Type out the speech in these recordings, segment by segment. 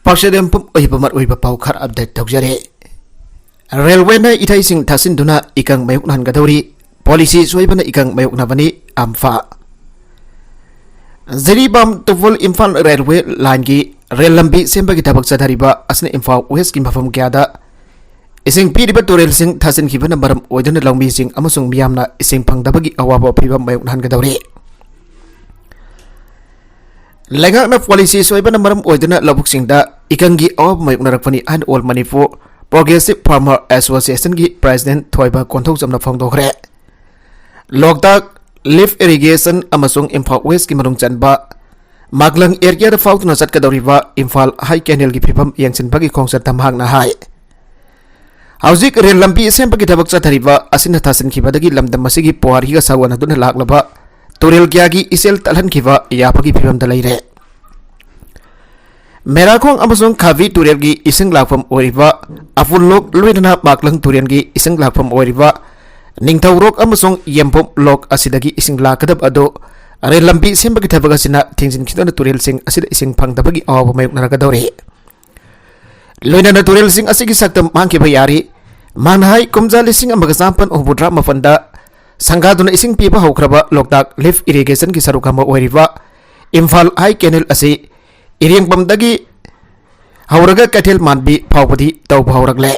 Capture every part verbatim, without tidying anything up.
Parcel ꯄꯨꯝ ꯑꯣꯏꯕ ꯃꯔꯨꯑꯣꯏꯕ ꯄꯥꯎ ꯈꯔ ꯑꯞꯗꯦꯠ ꯇꯧꯖꯔꯦ꯫ ꯔꯦꯜꯋꯦꯅ ꯏꯊꯩꯁꯤꯡ ꯊꯥꯁꯤꯟꯗꯨꯅ ꯏꯀꯪ ꯃꯥꯌꯣꯛꯅꯍꯟꯒꯗꯧꯔꯤ꯫ ꯄꯣꯂꯤꯁꯤ ꯁꯣꯏꯕꯅ ꯏꯀꯪ ꯃꯥꯌꯣꯛꯅꯕꯅꯤ, ꯏꯝꯐꯥꯜ꯫ ꯖꯤꯔꯤꯕꯥꯝ ꯇꯨꯄꯨꯜ ꯏꯝꯐꯥꯜ ꯔꯦꯜꯋꯦ ꯂꯥꯏꯟꯒꯤ ꯔꯦꯜ ꯂꯝꯕꯤ ꯁꯦꯝꯕꯒꯤ ꯊꯕꯛ ꯆꯠꯊꯔꯤꯕ ꯑꯁꯤꯅ ꯏꯝꯐꯥꯜ ꯋꯦꯁꯀꯤ ꯃꯐꯝ ꯀꯌꯥꯗ ꯏꯁꯤꯡ ꯄꯤꯔꯤꯕ ꯇꯨꯔꯦꯜꯁꯤꯡ ꯊꯥꯖꯤꯟꯈꯤꯕꯅ ꯃꯔꯝ ꯑꯣꯏꯗꯨꯅ ꯂꯧꯃꯤꯁꯤꯡ ꯑꯃꯁꯨꯡ ꯃꯤꯌꯥꯝꯅ ꯏꯁꯤꯡ ꯐꯪꯗꯕꯒꯤ ꯑꯋꯥꯕ ꯐꯤꯚꯝ ꯃꯥꯌꯣꯛꯅꯍꯟꯒꯗꯧꯔꯤ꯫ ꯂꯩꯉꯥꯛꯅ ꯄꯣꯂꯤꯁꯤ ꯁꯣꯏꯕꯅ ꯃꯔꯝ ꯑꯣꯏꯗꯨꯅ ꯂꯧꯕꯨꯛꯁꯤꯡꯗ ꯏꯀꯪꯒꯤ ꯑꯋꯥꯕ ꯃꯥꯌꯣꯛꯅꯔꯛꯄꯅꯤ ꯍꯥꯏꯅ All Manipur Progressive Farmer Associationꯒꯤ president ꯊꯣꯏꯕ ꯀꯣꯟꯊꯧꯖꯝꯅ ꯐꯣꯡꯗꯣꯛꯈ꯭ꯔꯦ꯫ ꯂꯣꯛꯇꯥꯛ ꯂꯤꯐ ꯏꯔꯤꯒꯦꯁꯟ ꯑꯃꯁꯨꯡ ꯏꯝꯐꯥꯜ ꯋꯦꯁꯀꯤ ꯃꯅꯨꯡ ꯆꯟꯕ ꯃꯥꯛꯂꯪ ꯑꯦꯔꯤꯌꯥꯗ ꯐꯥꯎꯗꯨꯅ ꯆꯠꯀꯗꯧꯔꯤꯕ ꯏꯝꯐꯥꯜ ꯍꯥꯏ ꯀꯦꯅꯦꯜꯒꯤ ꯐꯤꯕꯝ ꯌꯦꯡꯁꯤꯟꯕꯒꯤ ꯈꯣꯡꯆꯠꯇ ꯃꯍꯥꯛꯅ ꯍꯥꯏ, ꯍꯧꯖꯤꯛ ꯔꯦꯜ ꯂꯝꯕꯤ ꯁꯦꯝꯕꯒꯤ ꯊꯕꯛ ꯆꯠꯊꯔꯤꯕ ꯑꯁꯤꯅ ꯊꯥꯁꯤꯟꯈꯤꯕꯗꯒꯤ ꯂꯝꯗꯝ ꯑꯁꯤꯒꯤ ꯄꯨꯋꯥꯔꯤꯒ ꯁꯥꯒꯣꯟꯅꯗꯨꯅ ꯂꯥꯛꯂꯕ ꯇꯨꯔꯦꯜ ꯀꯌꯥꯒꯤ ꯏꯆꯦꯜ ꯇꯠꯍꯟꯈꯤꯕ ꯌꯥꯕꯒꯤ ꯐꯤꯕꯝꯗ ꯂꯩꯔꯦ꯫ ꯃꯦꯔꯥꯈꯣꯡ ꯑꯃꯁꯨꯡ ꯈꯥꯕꯤ ꯇꯨꯔꯦꯜꯒꯤ ꯏꯁꯤꯡ ꯂꯥꯛꯐꯝ ꯑꯣꯏꯔꯤꯕ ꯑꯐꯨꯜ ꯂꯣꯛ, ꯂꯣꯏꯅꯅ ꯃꯥꯛꯂꯪ ꯇꯨꯔꯦꯜꯒꯤ ꯏꯁꯤꯡ ꯂꯥꯛꯐꯝ ꯑꯣꯏꯔꯤꯕ ꯅꯤꯡꯊꯧꯔꯣꯛ ꯑꯃꯁꯨꯡ ꯌꯦꯝꯕꯨꯝ ꯂꯣꯛ ꯑꯁꯤꯗꯒꯤ ꯏꯁꯤꯡ ꯂꯥꯛꯀꯗꯕ ꯑꯗꯨ ꯔꯦꯜ ꯂꯝꯕꯤ ꯁꯦꯝꯕꯒꯤ ꯊꯕꯛ ꯑꯁꯤꯅ ꯊꯤꯡꯖꯤꯟꯈꯤꯗꯨꯅ ꯇꯨꯔꯦꯜꯁꯤꯡ ꯑꯁꯤꯗ ꯏꯁꯤꯡ ꯐꯪꯗꯕꯒꯤ ꯑꯋꯥꯕ ꯃꯥꯌꯣꯛꯅꯔꯒꯗꯧꯔꯤ꯫ ꯂꯣꯏꯅꯅ ꯇꯨꯔꯦꯜꯁꯤꯡ ꯑꯁꯤꯒꯤ ꯁꯛꯇꯝ ꯃꯥꯡꯈꯤꯕ ꯌꯥꯔꯤ꯫ ꯃꯍꯥꯛꯅ ꯍꯥꯏ, ꯀꯨꯝꯖꯥ ꯂꯤꯁꯤꯡ ꯑꯃꯒ ꯆꯥꯃꯥꯄꯟ ꯍꯨꯝꯐꯨꯇꯔꯥ ꯃꯥꯄꯟꯗ ꯁꯪꯒꯥꯗꯨꯅ ꯏꯁꯤꯡ ꯄꯤꯕ ꯍꯧꯈ꯭ꯔꯕ ꯂꯣꯛꯇꯥꯛ ꯂꯤꯐ ꯏꯔꯤꯒꯦꯁꯟꯒꯤ ꯁꯔꯨꯛ ꯑꯃ ꯑꯣꯏꯔꯤꯕ ꯏꯝꯐꯥꯜ ꯍꯥꯏ ꯀꯦꯅꯦꯜ ꯑꯁꯤ ꯏꯔꯦꯡꯕꯝꯗꯒꯤ ꯍꯧꯔꯒ ꯀꯩꯊꯦꯜ ꯃꯥꯟꯕꯤ ꯐꯥꯎꯕꯗꯤ ꯇꯧꯕ ꯍꯧꯔꯛꯂꯦ꯫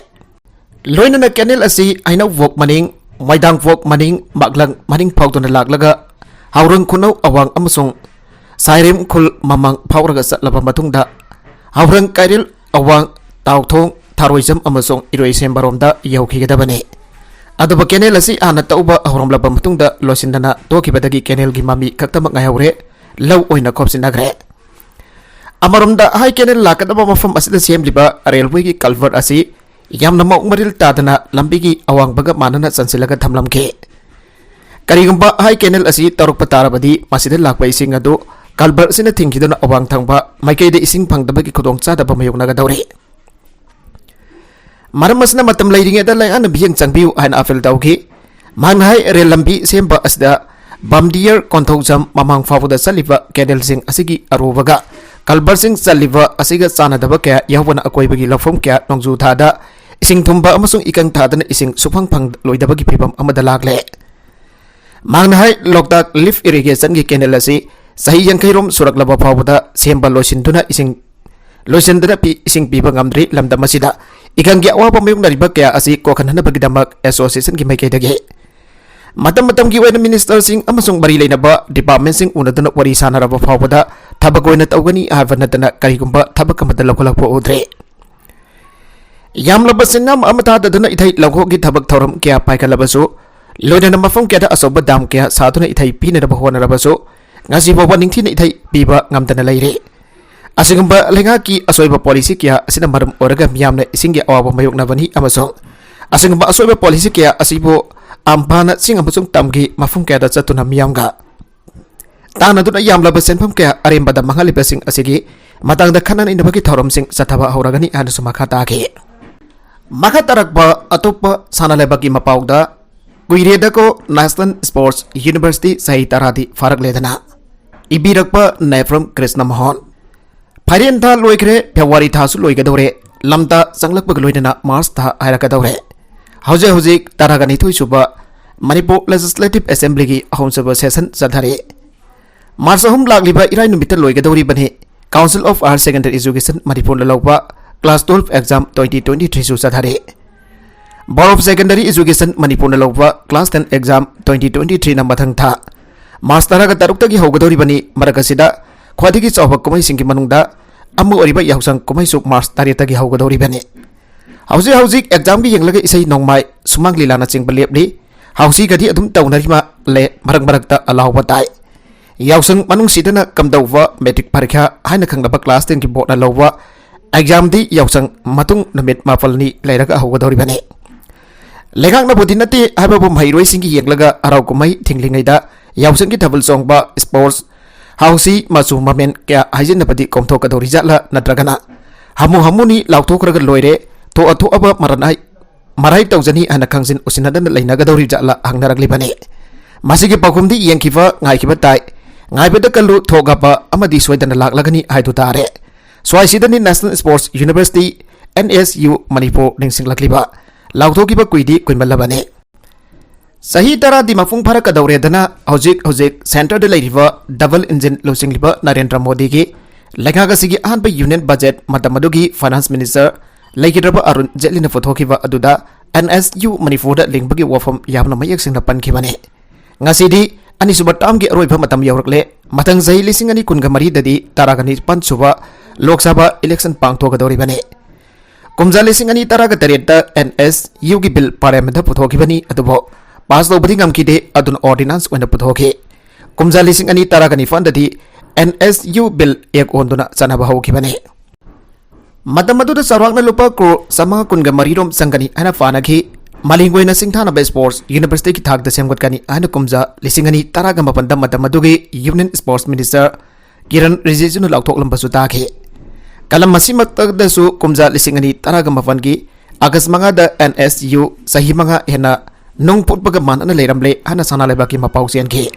ꯂꯣꯏꯅꯅ ꯀꯦꯅꯦꯜ ꯑꯁꯤ ꯍꯩꯅꯧꯕꯣꯛ ꯃꯅꯤꯡ, ꯃꯣꯏꯗꯥꯡꯄꯣꯛ ꯃꯅꯤꯡ, ꯃꯥꯛꯂꯪ ꯃꯅꯤꯡ ꯐꯥꯎꯗꯨꯅ ꯂꯥꯛꯂꯒ ꯍꯥꯎꯔꯪ ꯈꯨꯅꯧ ꯑꯋꯥꯡ ꯑꯃꯁꯨꯡ ꯁꯥꯏꯔꯦꯝ ꯈꯨꯜ ꯃꯃꯥꯡ ꯐꯥꯎꯔꯒ ꯆꯠꯂꯕ ꯃꯇꯨꯡꯗ ꯍꯥꯎꯔꯪ ꯀꯩꯔꯤꯜ ꯑꯋꯥꯡ, ꯇꯥꯎꯊꯣꯡ, ꯊꯥꯔꯣꯏꯖꯝ ꯑꯃꯁꯨꯡ ꯏꯔꯣꯏꯁꯦꯝꯕꯔꯣꯝꯗ ꯌꯧꯈꯤꯒꯗꯕꯅꯤ꯫ ꯑꯗꯨꯕꯨ ꯀꯦꯅꯦꯜ ꯑꯁꯤ ꯍꯥꯟꯅ ꯇꯧꯕ ꯍꯧꯔꯝꯂꯕ ꯃꯇꯨꯡꯗ ꯂꯣꯏꯁꯤꯟꯗꯅ ꯇꯣꯛꯈꯤꯕꯗꯒꯤ ꯀꯦꯅꯦꯜꯒꯤ ꯃꯃꯤ ꯈꯛꯇꯃꯛ ꯉꯥꯏꯍꯧꯔꯦ, ꯂꯧ ꯑꯣꯏꯅ ꯈꯣꯞꯆꯤꯟꯅꯈ꯭ꯔꯦ꯫ ꯑꯃꯔꯣꯝꯗ ꯍꯥꯏ ꯀꯦꯅꯦꯜ ꯂꯥꯛꯀꯗꯕ ꯃꯐꯝ ꯑꯁꯤꯗ ꯁꯦꯝꯂꯤꯕ ꯔꯦꯜꯋꯦꯒꯤ ꯀꯜꯚꯔꯠ ꯑꯁꯤ ꯌꯥꯝꯅ ꯃꯑꯣꯡ ꯃꯔꯤꯜ ꯇꯥꯗꯅ ꯂꯝꯕꯤꯒꯤ ꯑꯋꯥꯡꯕꯒ ꯃꯥꯟꯅꯅ ꯆꯟꯁꯤꯜꯂꯒ ꯊꯝꯂꯝꯈꯤ꯫ ꯀꯔꯤꯒꯨꯝꯕ ꯍꯥꯏ ꯀꯦꯅꯦꯜ ꯑꯁꯤ ꯇꯧꯔꯛꯄ ꯇꯥꯔꯕꯗꯤ ꯃꯁꯤꯗ ꯂꯥꯛꯄ ꯏꯁꯤꯡ ꯑꯗꯨ ꯀꯜꯚꯔꯠ ꯑꯁꯤꯅ ꯊꯤꯡꯈꯤꯗꯨꯅ ꯑꯋꯥꯡ ꯊꯪꯕ ꯃꯥꯏꯀꯩꯗ ꯏꯁꯤꯡ ꯐꯪꯗꯕꯒꯤ ꯈꯨꯗꯣꯡꯆꯥꯗꯕ ꯃꯥꯌꯣꯛꯅꯒꯗꯧꯔꯤ꯫ ꯃꯔꯝ ꯑꯁꯤꯅ ꯃꯇꯝ ꯂꯩꯔꯤꯉꯩꯗ ꯂꯩꯉꯥꯛꯅ ꯃꯤꯠꯌꯦꯡ ꯆꯪꯕꯤꯌꯨ ꯍꯥꯏꯅ ꯑꯥꯄꯤꯜ ꯇꯧꯈꯤ꯫ ꯃꯍꯥꯛꯅ ꯍꯥꯏ, ꯔꯦꯜ ꯂꯝꯕꯤ ꯁꯦꯝꯕ ꯑꯁꯤꯗ ꯕꯝꯗꯤꯌꯔ ꯀꯣꯟꯊꯧꯖꯝ ꯃꯃꯥꯡ ꯐꯥꯎꯕꯗ ꯆꯠꯂꯤꯕ ꯀꯦꯅꯦꯜꯁꯤꯡ ꯑꯁꯤꯒꯤ ꯑꯔꯨꯕꯒ ꯀꯜꯚꯔꯁꯤꯡ ꯆꯜꯂꯤꯕ ꯑꯁꯤꯒ ꯆꯥꯟꯅꯗꯕ ꯀꯌꯥ ꯌꯥꯎꯕꯅ ꯑꯀꯣꯏꯕꯒꯤ ꯂꯧꯐꯝ ꯀꯌꯥ ꯅꯣꯡꯖꯨ ꯊꯥꯗ ꯏꯁꯤꯡ ꯊꯨꯝꯕ ꯑꯃꯁꯨꯡ ꯏꯀꯪ ꯊꯥꯗꯅ ꯏꯁꯤꯡ ꯁꯨꯐꯪ ꯐꯪꯂꯣꯏꯗꯕꯒꯤ ꯐꯤꯚꯝ ꯑꯃꯗ ꯂꯥꯛꯂꯦ꯫ ꯃꯍꯥꯛꯅ ꯍꯥꯏ, ꯂꯣꯛꯇꯥꯛ ꯂꯤꯐ ꯏꯔꯤꯒꯦꯁꯟꯒꯤ ꯀꯦꯅꯦꯜ ꯑꯁꯤ ꯆꯍꯤ ꯌꯥꯡꯈꯩ ꯔꯣꯝ ꯁꯨꯔꯛꯂꯕ ꯐꯥꯎꯕꯗ ꯁꯦꯝꯕ ꯂꯣꯏꯁꯤꯟꯗꯨꯅ ꯏꯁꯤꯡ, ꯂꯣꯏꯁꯤꯟꯗꯨꯅ ꯄꯤ-, ꯏꯁꯤꯡ ꯄꯤꯕ ꯉꯝꯗ꯭ꯔꯤ꯫ ꯂꯝꯗꯝ ꯑꯁꯤꯗ ꯏꯀꯪꯒꯤ ꯑꯋꯥꯕ ꯃꯥꯌꯣꯛꯅꯔꯤꯕ ꯀꯌꯥ ꯑꯁꯤ ꯀꯣꯛꯍꯟꯅꯕꯒꯤꯗꯃꯛ ꯑꯦꯁꯣꯁꯤꯌꯦꯁꯟꯒꯤ ꯃꯥꯏꯀꯩꯗꯒꯤ ꯃꯇꯝ ꯃꯇꯝꯒꯤ ꯑꯣꯏꯅ ꯃꯤꯅꯤꯁꯇꯔꯁꯤꯡ ꯑꯃꯁꯨꯡ ꯃꯔꯤ ꯂꯩꯅꯕ ꯗꯤꯄꯥꯔꯠꯃꯦꯟꯁꯤꯡ ꯎꯅꯗꯨꯅ ꯋꯥꯔꯤ ꯁꯥꯅꯔꯕ ꯐꯥꯎꯕꯗ ꯊꯕꯛ ꯑꯣꯏꯅ ꯇꯧꯒꯅꯤ ꯍꯥꯏꯕ ꯅꯠꯇꯅ ꯀꯔꯤꯒꯨꯝꯕ ꯊꯕꯛ ꯑꯃꯠꯇ ꯂꯧꯈꯠꯂꯛꯄ ꯎꯗ꯭ꯔꯤ꯫ ꯌꯥꯝꯂꯕ ꯁꯦꯟꯌꯥꯝ ꯑꯃ ꯊꯥꯗꯗꯨꯅ ꯏꯊꯩ ꯂꯧꯈꯣꯛꯀꯤ ꯊꯕꯛ ꯊꯧꯔꯝ ꯀꯌꯥ ꯄꯥꯏꯈꯠꯂꯕꯁꯨ, ꯂꯣꯏꯅꯅ ꯃꯐꯝ ꯀꯌꯥꯗ ꯑꯆꯧꯕ ꯗꯥꯝ ꯀꯌꯥ ꯁꯥꯗꯨꯅ ꯏꯊꯩ ꯄꯤꯅꯅꯕ ꯍꯣꯠꯅꯔꯕꯁꯨ, ꯉꯁꯤ ꯐꯥꯎꯕ ꯅꯤꯡꯊꯤꯅ ꯏꯊꯩ ꯄꯤꯕ ꯉꯝꯗꯅ ꯂꯩꯔꯤ꯫ ꯑꯁꯤꯒꯨꯝꯕ ꯂꯩꯉꯥꯛꯀꯤ ꯑꯁꯣꯏꯕ ꯄꯣꯂꯤꯁꯤ ꯀꯌꯥ ꯑꯁꯤꯅ ꯃꯔꯝ ꯑꯣꯏꯔꯒ ꯃꯤꯌꯥꯝꯅ ꯏꯁꯤꯡꯒꯤ ꯑꯋꯥꯕ ꯃꯥꯌꯣꯛꯅꯕꯅꯤ, ꯑꯃꯁꯨꯡ ꯑꯁꯤꯒꯨꯝꯕ ꯑꯁꯣꯏꯕ ꯄꯣꯂꯤꯁꯤ ꯀꯌꯥ ꯑꯁꯤꯕꯨ ꯑꯝꯐꯥꯅ ꯆꯤꯡ ꯑꯃꯁꯨꯡ ꯇꯝꯒꯤ ꯃꯐꯝ ꯀꯌꯥꯗ ꯆꯠꯇꯨꯅ ꯃꯤꯌꯥꯝꯒ ꯇꯥꯟꯅꯗꯨꯅ ꯌꯥꯝꯂꯕ ꯁꯦꯟꯐꯝ ꯀꯌꯥ ꯑꯔꯦꯝꯕꯗ ꯃꯥꯡꯍꯜꯂꯤꯕꯁꯤꯡ ꯑꯁꯤꯒꯤ ꯃꯇꯥꯡꯗ ꯈꯟꯅ ꯅꯩꯅꯕꯒꯤ ꯊꯧꯔꯝꯁꯤꯡ ꯆꯠꯊꯕ ꯍꯧꯔꯒꯅꯤ ꯍꯥꯏꯅꯁꯨ ꯃꯈꯥ ꯇꯥꯈꯤ꯫ ꯃꯈꯥ ꯇꯥꯔꯛꯄ ꯑꯇꯣꯞꯄ ꯁꯥꯟꯅ ꯂꯩꯕꯥꯛꯀꯤ ꯃꯄꯥꯎꯗ, ꯀꯨꯏꯔꯦꯗꯀꯣ ꯅꯦꯁꯅꯦꯜ ꯁ꯭ꯄꯣꯔꯠꯁ ꯌꯨꯅꯤꯚꯔꯁꯤꯇꯤ ꯆꯍꯤ ꯇꯔꯥꯗꯤ ꯐꯥꯔꯛꯂꯦꯗꯅ꯫ ꯏꯕꯤꯔꯛꯄ ꯅꯦꯐ꯭ꯔꯝ ꯀ꯭ꯔꯤꯁꯅ ꯃꯣꯍꯟ꯫ ꯐꯥꯏꯔꯦꯟ ꯊꯥ ꯂꯣꯏꯈ꯭ꯔꯦ, ꯐꯦꯕ꯭ꯔꯨꯋꯥꯔꯤ ꯊꯥꯁꯨ ꯂꯣꯏꯒꯗꯧꯔꯦ, ꯂꯝꯇꯥ ꯆꯪꯂꯛꯄꯒ ꯂꯣꯏꯅꯅ ꯃꯥꯔꯆ ꯊꯥ ꯍꯥꯏꯔꯛꯀꯗꯧꯔꯦ꯫ ꯍꯧꯖꯤꯛ ꯍꯧꯖꯤꯛ ꯇꯔꯥꯒ ꯅꯤꯊꯣꯏ ꯁꯨꯕ ꯃꯅꯤꯄꯨꯔ ꯂꯦꯖꯤꯁꯂꯦꯇꯤꯚ ꯑꯦꯁꯦꯝꯕ꯭ꯂꯤꯒꯤ ꯑꯍꯨꯝꯁꯨꯕ ꯁꯦꯁꯟ ꯆꯠꯊꯔꯤ꯫ ꯃꯥꯔꯆ ꯑꯍꯨꯝ ꯂꯥꯛꯂꯤꯕ ꯏꯔꯥꯏ ꯅꯨꯃꯤꯠꯇ ꯂꯣꯏꯒꯗꯧꯔꯤꯕꯅꯤ꯫ Council of Higher Secondary Education ꯃꯅꯤꯄꯨꯔꯅ ꯂꯧꯕ class twelve exam twenty twenty-three ꯁꯨ ꯆꯠꯊꯔꯤ꯫ Board of Secondary Education ꯃꯅꯤꯄꯨꯔꯅ ꯂꯧꯕ class ten exam twenty twenty-three ꯅ ꯃꯊꯪ ꯊꯥ ꯃꯥꯔꯆ ꯇꯔꯥꯒ ꯇꯔꯨꯛꯇꯒꯤ ꯍꯧꯒꯗꯧꯔꯤꯕꯅꯤ꯫ ꯃꯔꯛ ꯑꯁꯤꯗ ꯈ꯭ꯋꯥꯏꯗꯒꯤ ꯆꯥꯎꯕ ꯀꯨꯝꯍꯩꯁꯤꯡꯒꯤ ꯃꯅꯨꯡꯗ ꯑꯃ ꯑꯣꯏꯔꯤꯕ ꯌꯥꯎꯁꯪ ꯀꯨꯝꯍꯩꯁꯨ ꯃꯥꯔꯆ ꯇꯔꯦꯠꯇꯒꯤ ꯍꯧꯒꯗꯧꯔꯤꯕꯅꯤ꯫ ꯍꯧꯖꯤꯛ ꯍꯧꯖꯤꯛ exam ꯒꯤ ꯌꯦꯡꯂꯒ ꯏꯁꯩ ꯅꯣꯡꯃꯥꯏ, ꯁꯨꯃꯥꯡ ꯂꯤꯂꯥꯅꯆꯤꯡꯕ ꯂꯦꯞꯂꯤ꯫ ꯍꯧꯖꯤꯛꯀꯗꯤ ꯑꯗꯨꯝ ꯇꯧꯅꯔꯤ ꯃꯥꯜꯂꯦ, ꯃꯔꯛ ꯃꯔꯛꯇ ꯑꯂꯥꯎꯕ ꯇꯥꯏ꯫ ꯌꯥꯎꯁꯪ ꯃꯅꯨꯡꯁꯤꯗꯅ ꯀꯝꯗꯧꯕ ꯃꯦꯇ꯭ꯔꯤꯛ ꯄꯔꯤꯈ꯭ꯌꯥ ꯍꯥꯏꯅ ꯈꯪꯅꯕ class ten ꯒꯤ board ꯅ ꯂꯧꯕ exam ꯗꯤ ꯌꯥꯎꯁꯪ ꯃꯇꯨꯡ ꯅꯨꯃꯤꯠ ꯃꯥꯄꯜꯅꯤ ꯂꯩꯔꯒ ꯍꯧꯒꯗꯧꯔꯤꯕꯅꯤ꯫ ꯂꯩꯉꯥꯛꯅꯕꯨꯗꯤ ꯅꯠꯇꯦ ꯍꯥꯏꯕꯕꯨ ꯃꯍꯩꯔꯣꯏꯁꯤꯡꯒꯤ ꯌꯦꯡꯂꯒ ꯍꯔꯥꯎ ꯀꯨꯝꯍꯩ ꯊꯤꯡꯂꯤꯉꯩꯗ ꯌꯥꯎꯁꯪꯒꯤ ꯊꯥꯕꯜ ꯆꯣꯡꯕ, sports, ꯍꯥꯎꯁꯤ ꯃꯆꯨ ꯃꯃꯦꯟ ꯀꯌꯥ ꯍꯥꯏꯖꯤꯟꯅꯕꯗꯤ ꯀꯣꯝꯊꯣꯛꯀꯗꯧꯔꯤ ꯖꯥꯠꯂ, ꯅꯠꯇ꯭ꯔꯒꯅ ꯍꯥꯃꯨ ꯍꯥꯃꯨꯅꯤ ꯂꯥꯎꯊꯣꯛꯈ꯭ꯔꯒ ꯂꯣꯏꯔꯦ, ꯊꯣꯛꯑ ꯊꯣꯛꯑꯕ ꯃꯔꯟ ꯍꯥꯏ ꯃꯔꯥꯏ ꯇꯧꯖꯅꯤ ꯍꯥꯏꯅ ꯈꯪꯖꯤꯟ ꯎꯁꯤꯟꯅꯗꯅ ꯂꯩꯅꯒꯗꯧꯔꯤꯕ ꯖꯥꯠꯂ ꯍꯪꯅꯔꯛꯂꯤꯕꯅꯤ꯫ ꯃꯁꯤꯒꯤ ꯄꯥꯎꯈꯨꯝꯗꯤ ꯌꯦꯡꯈꯤꯕ ꯉꯥꯏꯈꯤꯕ ꯇꯥꯏ꯫ ꯉꯥꯏꯕꯗ ꯀꯜꯂꯨ, ꯊꯣꯛ ꯍꯥꯞꯄ ꯑꯃꯗꯤ ꯁꯣꯏꯗꯅ ꯂꯥꯛꯂꯒꯅꯤ ꯍꯥꯏꯗꯨ ꯇꯥꯔꯦ꯫ ꯁ꯭ꯋꯥꯏꯁꯤꯗꯅꯤ National Sports University, N S U, Manipur ꯅꯤꯡꯁꯤꯡꯂꯛꯂꯤꯕ꯫ ꯂꯥꯎꯊꯣꯛꯈꯤꯕ ꯀꯨꯏꯗꯤ ꯀꯨꯏꯃꯜꯂꯕꯅꯤ꯫ ꯆꯍꯤ ꯇꯔꯥꯗꯤ ꯃꯄꯨꯡ ꯐꯥꯔꯛꯀꯗꯧꯔꯦꯗꯅ ꯍꯧꯖꯤꯛ ꯍꯧꯖꯤꯛ centreꯗ ꯂꯩꯔꯤꯕ double engine ꯂꯨꯆꯤꯡꯂꯤꯕ ꯅꯔꯦꯟꯗ꯭ꯔ ꯃꯣꯗꯤꯒꯤ ꯂꯩꯉꯥꯛ ꯑꯁꯤꯒꯤ ꯑꯍꯥꯟꯕ union budget, ꯃꯇꯝ ꯑꯗꯨꯒꯤ finance minister ꯂꯩꯈꯤꯗ꯭ꯔꯕ ꯑꯔꯨꯟ ꯖꯦꯠꯂꯤꯅ ꯄꯨꯊꯣꯛꯈꯤꯕ ꯑꯗꯨꯗ N S U ꯃꯅꯤꯄꯨꯔꯗ ꯂꯤꯡꯕꯒꯤ ꯋꯥꯐꯝ ꯌꯥꯝꯅ ꯃꯌꯦꯛ ꯁꯦꯡꯅ ꯄꯟꯈꯤꯕꯅꯤ꯫ ꯉꯁꯤꯗꯤ ꯑꯅꯤꯁꯨꯕ termꯒꯤ ꯑꯔꯣꯏꯕ ꯃꯇꯝ ꯌꯧꯔꯛꯂꯦ꯫ ꯃꯊꯪ ꯆꯍꯤ ꯂꯤꯁꯤꯡ ꯑꯅꯤ ꯀꯨꯟꯒ ꯃꯔꯤꯗꯗꯤ ꯇꯔꯥꯒ ꯅꯤꯄꯥꯟ ꯁꯨꯕ ꯂꯣꯛ ꯁꯚꯥ election ꯄꯥꯡꯊꯣꯛꯀꯗꯧꯔꯤꯕꯅꯤ꯫ ꯀꯨꯝꯖꯥ ꯂꯤꯁꯤꯡ ꯑꯅꯤ ꯇꯔꯥꯒ ꯇꯔꯦꯠꯇ N S Uꯒꯤ bill parliamentꯇ ꯄꯨꯊꯣꯛꯈꯤꯕꯅꯤ, ꯑꯗꯨꯕꯨ pass ꯇꯧꯕꯗꯤ ꯉꯝꯈꯤꯗꯦ, ꯑꯗꯨꯅ ordinance ꯑꯣꯏꯅ ꯄꯨꯊꯣꯛꯈꯤ꯫ ꯀꯨꯝꯖꯥ ꯂꯤꯁꯤꯡ ꯑꯅꯤ ꯇꯔꯥꯒ ꯅꯤꯄꯥꯟꯗꯗꯤ N S U bill act ꯑꯣꯟꯗꯨꯅ ꯆꯠꯅꯕ ꯍꯧꯈꯤꯕꯅꯤ꯫ ꯃꯇꯝ ꯑꯗꯨꯗ ꯆꯥꯎꯔꯥꯛꯅ ꯂꯨꯄꯥ ꯀ꯭ꯔꯣꯔ ꯆꯥꯃꯉꯥ ꯀꯨꯟꯒ ꯃꯔꯤ ꯔꯣꯝ ꯆꯪꯒꯅꯤ ꯍꯥꯏꯅ ꯄꯥꯅꯈꯤ꯫ ꯃꯥꯂꯦꯝꯒꯤ ꯑꯣꯏꯅ ꯁꯤꯡꯊꯥꯅꯕ sports universityꯒꯤ ꯊꯥꯛꯇ ꯁꯦꯝꯒꯠꯀꯅꯤ ꯍꯥꯏꯅ ꯀꯨꯝꯖꯥ ꯂꯤꯁꯤꯡ ꯑꯅꯤ ꯇꯔꯥꯒ ꯃꯥꯄꯟꯗ ꯃꯇꯝ ꯑꯗꯨꯒꯤ union sports minister ꯀꯤꯔꯟ ꯔꯤꯖꯤꯖꯨꯅ ꯂꯥꯎꯊꯣꯛꯂꯝꯕꯁꯨ ꯇꯥꯈꯤ꯫ ꯀꯂꯝ ꯑꯁꯤꯃꯛꯇꯗꯁꯨ ꯀꯨꯝꯖꯥ ꯂꯤꯁꯤꯡ ꯑꯅꯤ ꯇꯔꯥꯒ ꯃꯥꯄꯟꯒꯤ August ꯃꯉꯥꯗ N S U ꯆꯍꯤ ꯃꯉꯥ ꯍꯦꯟꯅ ꯅꯨꯡ ꯐꯨꯠꯄꯒ ꯃꯥꯟꯅꯅ ꯂꯩꯔꯝꯂꯦ ꯍꯥꯏꯅ ꯁꯅꯥ ꯂꯩꯕꯥꯛꯀꯤ ꯃꯄꯥꯎ ꯆꯦꯟꯈꯤ꯫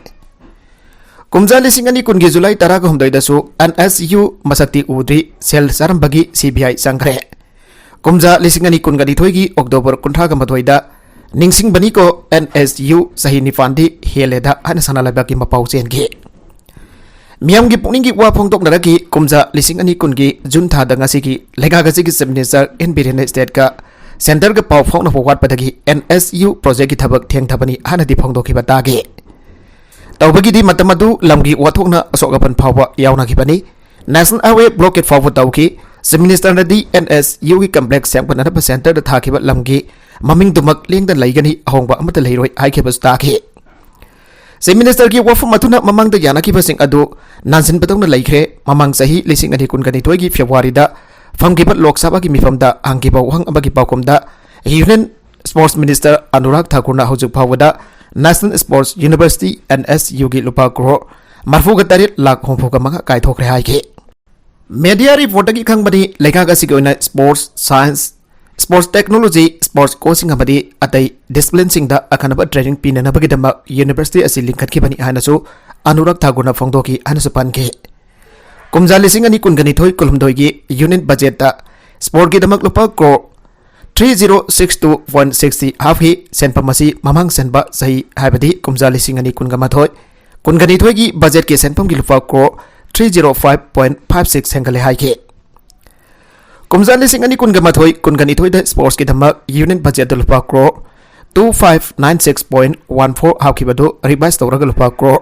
ꯀꯨꯝꯖꯥ ꯂꯤꯁꯤꯡ ꯑꯅꯤ ꯀꯨꯟꯒꯤ July ꯇꯔꯥꯒ ꯍꯨꯝꯗꯣꯏꯗꯁꯨ N S U ꯃꯁꯛꯇꯤ ꯎꯗ꯭ꯔꯤ, ꯁꯦꯜ ꯆꯥꯔꯝꯕꯒꯤ C B I ꯆꯪꯈ꯭ꯔꯦ꯫ ꯀꯨꯝꯖꯥ ꯂꯤꯁꯤꯡ ꯑꯅꯤ ꯀꯨꯟꯒ ꯅꯤꯊꯣꯏꯒꯤ October ꯀꯨꯟꯊ꯭ꯔꯥꯒ ꯃꯥꯊꯣꯏꯗ ꯅꯤꯡꯁꯤꯡꯕꯅꯤꯀꯣ, N S U ꯆꯍꯤ ꯅꯤꯄꯥꯟꯗꯤ ꯍꯦꯜꯂꯦꯗ ꯍꯥꯏꯅ ꯁꯅꯥ ꯂꯩꯕꯥꯛꯀꯤ ꯃꯄꯥꯎ ꯆꯦꯟꯈꯤ꯫ ꯃꯤꯌꯥꯝꯒꯤ ꯄꯨꯛꯅꯤꯡꯒꯤ ꯋꯥ ꯐꯣꯡꯗꯣꯛꯅꯔꯛꯈꯤ꯫ ꯀꯨꯝꯖꯥ ꯂꯤꯁꯤꯡ ꯑꯅꯤ ꯀꯨꯟꯒꯤ June ꯊꯥꯗ ꯉꯁꯤꯒꯤ ꯂꯩꯉꯥꯛ ꯑꯁꯤꯒꯤ Chief Minister N Biren ꯁ꯭ꯇꯦꯠꯀ centreꯒ ꯄꯥꯎ ꯐꯥꯎꯅꯕ ꯋꯥꯠꯄꯗꯒꯤ N S U projectꯀꯤ ꯊꯕꯛ ꯊꯦꯡꯊꯕꯅꯤ ꯍꯥꯏꯅꯗꯤ ꯐꯣꯡꯗꯣꯛꯈꯤꯕ ꯇꯥꯈꯤ꯫ ꯇꯧꯕꯒꯤꯗꯤ ꯃꯇꯝ ꯑꯗꯨ ꯂꯝꯒꯤ ꯋꯥꯊꯣꯛꯅ ꯑꯁꯣꯛ ꯑꯄꯟ ꯐꯥꯎꯕ ꯌꯥꯎꯅꯈꯤꯕꯅꯤ꯫ National Highway blockade ꯐꯥꯎꯕ ꯇꯧꯈꯤ꯫ Chief Ministerꯅꯗꯤ N S Uꯒꯤ complex ꯁꯦꯝꯒꯠꯅꯅꯕ centreꯗ ꯊꯥꯈꯤꯕ ꯂꯝꯒꯤ ꯃꯃꯤꯡꯗꯨꯃꯛ ꯂꯦꯡꯗꯅ ꯂꯩꯒꯅꯤ, ꯑꯍꯣꯡꯕ ꯑꯃꯠꯇ ꯂꯩꯔꯣꯏ ꯍꯥꯏꯈꯤꯕꯁꯨ ꯇꯥꯈꯤ꯫ Chief Ministerꯒꯤ ꯋꯥꯐꯝ ꯑꯗꯨꯅ ꯃꯃꯥꯡꯗ ꯌꯥꯅꯈꯤꯕꯁꯤꯡ ꯑꯗꯨ ꯅꯥꯟꯁꯤꯟꯕꯗꯧꯅ ꯂꯩꯈ꯭ꯔꯦ꯫ ꯃꯃꯥꯡ ꯆꯍꯤ ꯂꯤꯁꯤꯡ ꯑꯅꯤ ꯀꯨꯟꯒ ꯅꯤꯊꯣꯏꯒꯤ Februaryꯗ ꯐꯝꯈꯤꯕ ꯂꯣꯛ ꯁꯚꯥꯒꯤ ꯃꯤꯐꯝꯗ ꯍꯪꯈꯤꯕ ꯋꯥꯍꯪ ꯑꯃꯒꯤ ꯄꯥꯎꯈꯨꯝꯗ Union Sports Minister Anurag Thakurꯅ ꯍꯧꯖꯤꯛ ꯐꯥꯎꯕꯗ National Sports University, N S Uꯒꯤ ꯂꯨꯄꯥ ꯀ꯭ꯔꯣꯔ ꯃꯔꯤꯐꯨꯒ ꯇꯔꯦꯠ ꯂꯥꯈ ꯍꯨꯝꯐꯨꯒ ꯃꯉꯥ ꯀꯥꯏꯊꯣꯛꯈ꯭ꯔꯦ ꯍꯥꯏꯈꯤ꯫ Media reportꯇꯒꯤ ꯈꯪꯕꯅꯤ, ꯂꯩꯉꯥꯛ ꯑꯁꯤꯒꯤ ꯑꯣꯏꯅ sports, science, sports technology, sports ꯀꯣꯆꯁꯤꯡ ꯑꯃꯗꯤ ꯑꯇꯩ ꯗꯤꯁꯤꯄ꯭ꯂꯤꯟꯁꯤꯡꯗ ꯑꯈꯟꯅꯕ ꯇ꯭ꯔꯦꯅꯤꯡ ꯄꯤꯅꯅꯕꯒꯤꯗꯃꯛ ꯌꯨꯅꯤꯚꯔꯁꯤꯇꯤ ꯑꯁꯤ ꯂꯤꯡꯈꯠꯈꯤꯕꯅꯤ ꯍꯥꯏꯅꯁꯨ ꯑꯅꯨꯔꯥꯒ ꯊꯥꯀꯨꯔꯅ ꯐꯣꯡꯗꯣꯛꯈꯤ ꯍꯥꯏꯅꯁꯨ ꯄꯟꯈꯤ꯫ ꯀꯨꯝꯖꯥ ꯂꯤꯁꯤꯡ ꯑꯅꯤ ꯀꯨꯟꯒ ꯅꯤꯊꯣꯏ ꯀꯨꯟꯍꯨꯝꯗꯣꯏꯒꯤ ꯌꯨꯅꯤꯌꯟ ꯕꯖꯦꯠꯇ ꯁ꯭ꯄꯣꯔꯠꯀꯤꯗꯃꯛ ꯂꯨꯄꯥ crore three zero six two point six three ꯍꯥꯞꯈꯤ꯫ ꯁꯦꯟꯐꯝ ꯑꯁꯤ ꯃꯃꯥꯡ ꯆꯟꯕ ꯆꯍꯤ, ꯍꯥꯏꯕꯗꯤ ꯀꯨꯝꯖꯥ ꯂꯤꯁꯤꯡ ꯑꯅꯤ ꯀꯨꯟꯒ ꯃꯥꯊꯣꯏ ꯀꯨꯟꯒ ꯅꯤꯊꯣꯏꯒꯤ ꯕꯖꯦꯠꯀꯤ ꯁꯦꯟꯐꯝꯒꯤ ꯂꯨꯄꯥ crore three zero five point five six ꯍꯦꯟꯒꯠꯂꯦ ꯍꯥꯏꯈꯤ꯫ ꯀꯨꯝꯖꯥ ꯂꯤꯁꯤꯡ ꯑꯅꯤ ꯀꯨꯟꯒ ꯃꯥꯊꯣꯏ ꯀꯨꯟꯒ ꯅꯤꯊꯣꯏꯗ ꯁ꯭ꯄꯣꯔꯠꯁꯀꯤꯗꯃꯛ ꯌꯨꯅꯤꯌꯟ ꯕꯖꯦꯠꯇ ꯂꯨꯄꯥ crore two five nine six point one four ꯍꯥꯞꯈꯤꯕꯗꯨ ꯔꯤꯚꯥꯏꯁ ꯇꯧꯔꯒ ꯂꯨꯄꯥ crore